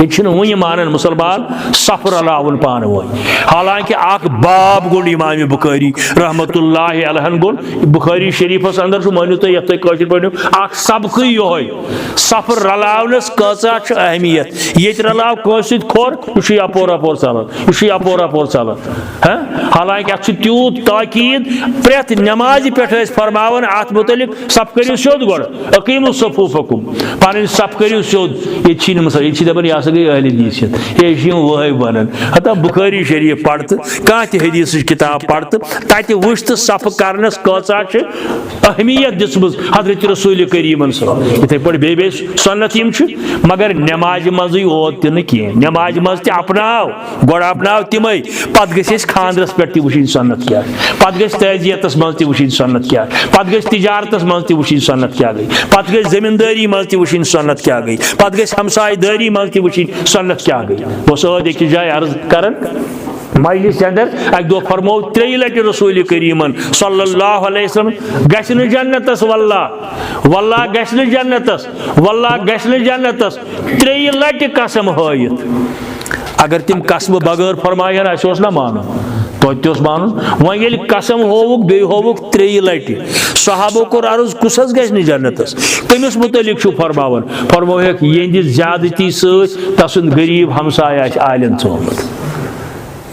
ییٚتہِ چھِنہٕ وُنہِ مانان مُسلمان صف رلاوُن پانہٕ ؤنۍ۔ حالانکہ اکھ باب گوٚنٛڈ امام بخاری رحمتہ اللہ علیہن گوٚنٛڈ۔ بخاری شریفس اندر چھُ، مٲنِو تُہۍ، یتھ تُہۍ کٲشِر پٲٹھۍ ؤنِو، اکھ سبقٕے یِہوٚے۔ صف رلاونس کۭژاہ چھِ اہمیت۔ ییٚتہِ رلاو کٲنٛسہِ سۭتۍ کھۄر، یہِ چھُ یپور اپور ژلان، یہِ چھُ یپور اپور ژلان۔ ہاں؟ حالانکہ اتھ چھُ تیوٗت تاکید، پرٛٮ۪تھ نمازِ پٮ۪ٹھ ٲسۍ فرماوان اتھ متعلق، صف کٔرِو سیوٚد گۄڈٕ، "اقیموا صفوفکم"، پنٕنۍ صف کٔرِو سیوٚد۔ ییٚتہِ چھِ نہٕ مثلاً، ییٚتہِ چھِ دپان، "یہِ ہسا گٔے اہل حدیثیت، ہے، یہِ چھِ یِم وٲے بنان۔" ہتا بخاری شریف پرتہٕ، کانٛہہ تہِ حدیثٕچ کتاب پرتہٕ، تتہِ وٕچھ تہٕ صفہٕ کرنس کۭژاہ چھِ اہمیت دِژمٕژ حضرت رسول کریمن صلی اللہ علیہ وسلم۔ یِتھے پٲٹھۍ بیٚیہِ بیٚیہِ سنت یِم چھِ، مگر نمازِ منٛزٕے اوت تہِ نہٕ کینٛہہ، نمازِ منٛز تہِ اپناو۔ گۄڈٕ اپناو تِمے، پتہٕ گژھِ اَسہِ خاندرس پٮ۪ٹھ تہِ وٕچھِنۍ سنت کیٛاہ چھِ، پتہٕ گژھِ تعزیتس منٛز تہِ وٕچھِنۍ سنت کیٛاہ چھِ، پتہٕ گژھِ تجارتس منٛز تہِ وٕچھِنۍ سنت کیٛاہ گٔے، پتہٕ گژھِ زٔمیٖندٲری منٛز تہِ وٕچھِنۍ سنت کیٛاہ گٔے، پتہٕ گژھِ ہمسایہِ دٲری منٛز تہِ وٕچھِنۍ سنت کیٛاہ گٔے۔ بہٕ اوسُس ٲدۍ أکِس جایہِ عرض کران مجلس اندر، اکہِ دۄہ فرموو ترٛیٚیہِ لٹہِ رسول کریمن صلی اللہ علیہ وسلم، "گژھِ نہٕ جنتس واللہ، واللہ گژھِ نہٕ جنتس، واللہ گژھِ نہٕ جنتس"، ترٛیٚیہِ لٹہِ قسم ہٲیِتھ۔ اگر تِم قسمہٕ بغٲر فرمایہِ ہن، اَسہِ اوس نہ مانُن، توتہِ تہِ اوس مانُن۔ وۄنۍ ییٚلہِ قسم ہووُکھ، بیٚیہِ ہووُکھ ترٛیٚیہِ لٹہِ۔ صحابو کوٚر عرض، "کُس حظ گژھِ نہٕ جنتس؟ کٔمِس مُتعلق چھُو فرماوان؟" فرمووُکھ، "یِہنٛدِ زیادتی سۭتۍ تسُنٛد غریٖب ہمسایہِ آسہِ عالم ژومُت۔"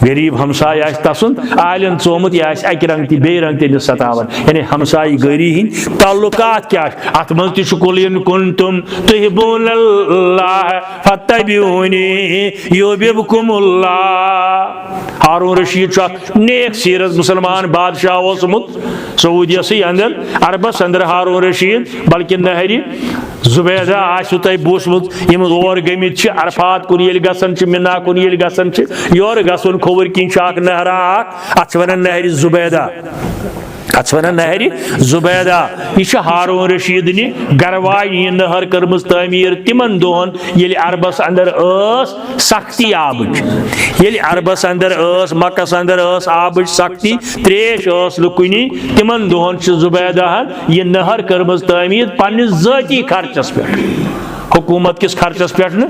غریٖب ہمسایہِ آسہِ تسُنٛد عالم ژومُت، یہِ آسہِ اکہِ رنٛگہٕ تہِ بیٚیہِ رنٛگہٕ تٔمِس ستاوان۔ یعنی ہمسایہِ گٲری ہٕنٛدۍ تعلقات کیٛاہ چھِ؟ اتھ منٛز تہِ چھُ، "قل ان کنتم تحبون اللہ فاتبعونی یحببکم اللہ۔" ہارون رشید چھُ اکھ نیک سیرت مسلمان بادشاہ اوسمُت سعودیسٕے اندر، عربس اندر۔ ہارون رشید، بلکہ نہرِ زبیدہ آسِوٕ تۄہہِ بوٗزمُت، یِم اور گٔمٕتۍ چھِ، عرفات کُن ییٚلہِ گژھان چھِ، مِنا کُن ییٚلہِ گژھان چھِ، یورٕ گژھُن کھووُر کِنۍ چھُ اکھ نہرا اکھ، اتھ چھِ ونان نہرِ زبیدہ۔ اتھ چھِ ونان نہرِ زبیدہ۔ یہِ چھِ ہارون رشیدنہِ گرٕ واجنہِ یہِ نہر کٔرمٕژ تعمیٖر تِمن دۄہن، ییٚلہِ عربس اندر ٲس سختی آبٕچ۔ ییٚلہِ عربس اندر ٲس، مکس اندر ٲس آبٕچ سختی، تریش ٲس نہٕ کُنی، تِمن دۄہن چھِ زبیدہن یہِ نہر کٔرمٕژ تعمیٖر پننِس ذٲتی خرچس پٮ۪ٹھ، حکوٗمت کِس خرچس پٮ۪ٹھ نہٕ،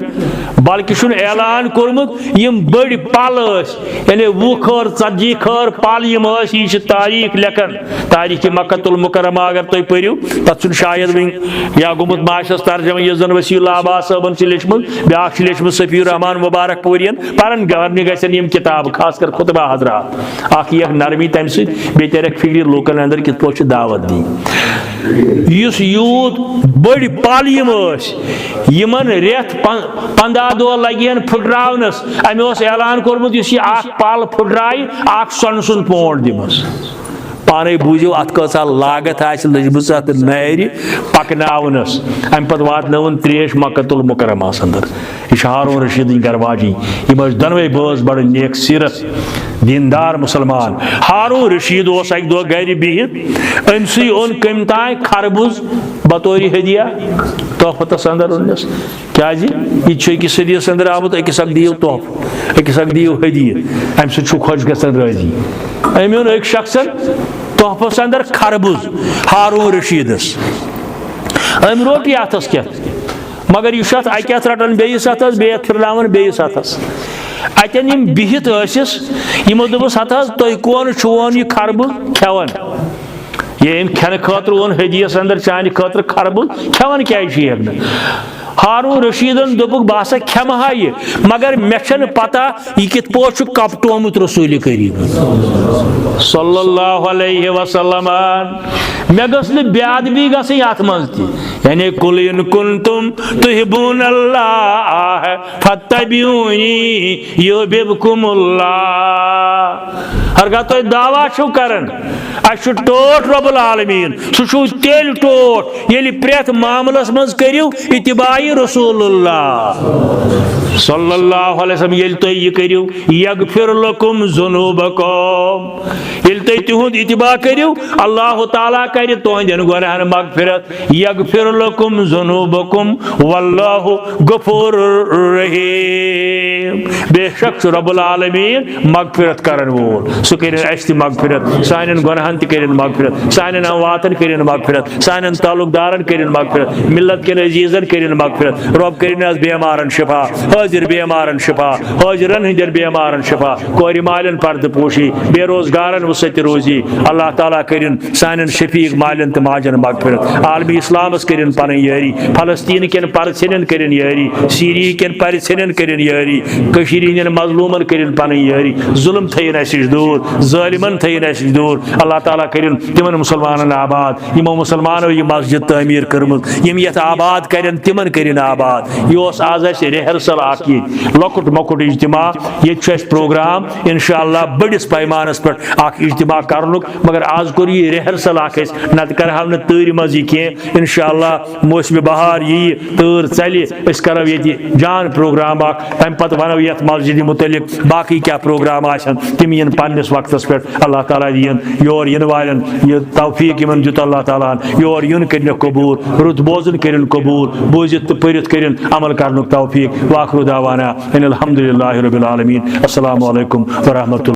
بلکہِ چھُن اعلان کوٚرمُت، یِم بٔڑۍ پل ٲسۍ، یعنی وُہ کھٲر، ژتجی کھٲر پل یِم ٲسۍ، یہِ چھِ تاریخ لیکھان۔ تاریخ مکہ المکرمہ اگر تُہۍ پٔرِو، تتھ چھُنہٕ شاید وٕنہِ یا گوٚمُت ماشس ترجمہ، یُس زن وسیع اللہ عباس صٲبن چھِ لیچھمٕژ، بیٛاکھ چھِ لیچھمٕژ سفیر رحمان مبارک پوریَن۔ پرن گرنہِ گژھن یِم کِتابہٕ، خاص کر خطبہ حضرات۔ اکھ یِیَکھ نرمی تمہِ سۭتۍ، بیٚیہِ ترٮ۪کھ فکرِ لوٗکن اندر کِتھ پٲٹھۍ چھِ دعوت دِنۍ۔ یُس یوٗت بٔڑۍ پل یِم ٲسۍ، یِمن رٮ۪تھ پن-، پنٛداہ دۄہ لگہِ ہن پھٕٹراونس۔ أمۍ اوس اعلان کوٚرمُت، یُس یہِ اکھ پل پھٕٹرایہِ، اکھ سۄنہٕ سُنٛد پونڈ دِمس۔ پانے بوٗزِو، اتھ کۭژاہ لاگت آسہِ لٔجمٕژ اتھ نارِ پکناونس۔ امہِ پتہٕ واتنٲوٕن تریش مکہ المکرمہس اندر۔ یہِ چھِ ہارون رشیدٕنۍ گرٕ واجِنۍ۔ یِم ٲسۍ دۄنوَے بٲژ بڑٕ نیک سیرت، دیندار مسلمان۔ ہارون رشید اوس اکہِ دۄہ گرِ بِہِتھ، أمۍ سٕے اوٚن کٔمۍ تام خربُز بطورِ ہدیہ، تحفتس اندر اوٚننس۔ کیازِ؟ یہِ تہِ چھُ أکِس صدیَس اندر آمُت، أکِس اکھ دِیِو تحفہٕ، أکِس اکھ دِیِو ہدیہِ۔ امہِ سۭتۍ چھُ خۄش گژھان، رٲضی۔ أمۍ اوٚن أکۍ شخصن تحفس اندر خربُز ہارون رشیدس۔ أمۍ روٚٹ یہِ اتھس کٮ۪تھ، مگر یہِ چھُ اتھ اکہِ اتھٕ رٹان بیٚیِس اتھس، بیٚیہِ اتھٕ پھِرناوان بیٚیِس اتھس۔ اتٮ۪ن یِم بِہِتھ ٲسِس، یِمو دوٚپُس، "ہتہٕ حظ، تُہۍ کون چھِو یہِ خربُز کھٮ۪وان؟ یہِ أمۍ کھٮ۪نہٕ خٲطرٕ اوٚن ہدیس اندر چانہِ خٲطرٕ خربُز، کھٮ۪وان کیازِ چھُ یہِ نہٕ؟" ہارون رشیدن دوٚپُکھ، "بہٕ ہسا کھٮ۪مہٕ ہا یہِ، مگر مےٚ چھنہٕ پتہ یہِ کِتھ پٲٹھۍ چھُ کپٹومُت رسول کریم صلی اللہ علیہ وسلم۔ مےٚ گٔژھ نہٕ بے ادبی گژھٕنۍ اتھ منٛز تہِ۔" یعنی، قل ان کنتم تحبون اللہ فتبعونی یحببکم اللہ۔ ہرگاہ تُہۍ دعویٰ چھِو کران، اَسہِ چھُ ٹوٹھ رب العالمین، سُہ چھُو تیٚلہِ ٹوٹھ، ییٚلہِ پرٛٮ۪تھ معاملس منٛز کٔرِو اتباعی رسول اللہ صلی اللہ علیہ وسلم۔ ییٚلہِ تُہۍ یہِ کٔرِو، یغفر لکم ذنوبکم، ییٚلہِ تُہۍ تِہُنٛد اتباع کٔرِو، اللہ تعالیٰ کرِ تُہنٛدٮ۪ن گۄناہن مغفرت۔ یغفر لکم ذنوبکم واللہ غفور رحیم۔ بے شک چھُ رب العالمین مغفرت کرن وول۔ سُہ کٔرِن اَسہِ تہِ مغفرت، سانٮ۪ن گۄناہن تہِ کٔرِن مغفرت، سانٮ۪ن امواتن کٔرِن مغفرت، سانٮ۪ن تعلق دارن کٔرِن مغفرت، ملت کٮ۪ن عزیزن کٔرِن مغفرت۔ رب کٔرِن اَسہِ بیمارن شفا، حٲضِر بیمارن شفا، حٲضِرن ہٕنٛدٮ۪ن بیمارن شفا، کورِ مالٮ۪ن پردٕ پوشی، بے روزگارن وسعت روزی۔ اللہ تعالیٰ کٔرِن سانٮ۪ن شفیق مالٮ۪ن تہٕ ماجن مغفرت۔ عالمِ اسلامس کٔرِن پنٕنۍ یٲری، فلسطین کٮ۪ن پرژھٮ۪نٮ۪ن کٔرِن یٲری، سیری کٮ۪ن پرژھٮ۪نٮ۪ن کٔرِن یٲری، کٔشیٖرِ ہٕنٛدٮ۪ن مظلوٗمن کٔرِن پنٕنۍ یٲری۔ ظُلم تھٲیِن اَسہِ نِش دوٗر، ظٲلمن تھٲیِن اَسہِ نِش دوٗر۔ اللہ تعالیٰ کٔرِن تِمن مُسلمانن آباد، یِمو مُسلمانو یہِ مسجد تعمیٖر کٔرمٕژ، یِم یَتھ آباد کَرن، تِمن کٔرِن آباد۔ یہِ اوس آز اَسہِ rehearsal اَکھ، ییٚتہِ لۄکُٹ مۄکُٹ اجتماع، ییٚتہِ چھُ اَسہِ program، انشاءاللہ، بٔڑِس پیمانس پٮ۪ٹھ اَکھ اجتماع کَرنُک، مگر آز کوٚر یہِ rehearsal اَکھ اَسہِ، نَتہٕ کَرٕہاو نہٕ تۭرِ منٛز یہِ کینٛہہ۔ انشاءاللہ، موسمِ بہار یِیہِ، تۭر ژَلہِ، أسۍ کَرو ییٚتہِ جان program اَکھ، تَمہِ پَتہٕ وَنو یَتھ مسجدِ مُتعلِق باقٕے کیٛاہ program آسن، تِم یِن پنٛنِس وقتس پٮ۪ٹھ۔ اللہ تعالیٰ دِیِن یور یِنہٕ والٮ۪ن یہِ توفیٖق، یِمن دیُت اللہ تعالیٰ ہن یور یُن کٔرِنَکھ قبوٗل، رُت بوزُن کٔرِن قبوٗل، بوٗزِتھ تہٕ پٔرِتھ کٔرِن عمل کرنُک توفیٖق۔ وآخر دعوانا ان الحمد للہ رب العالمین۔ السلام علیکم ورحمۃ اللہ۔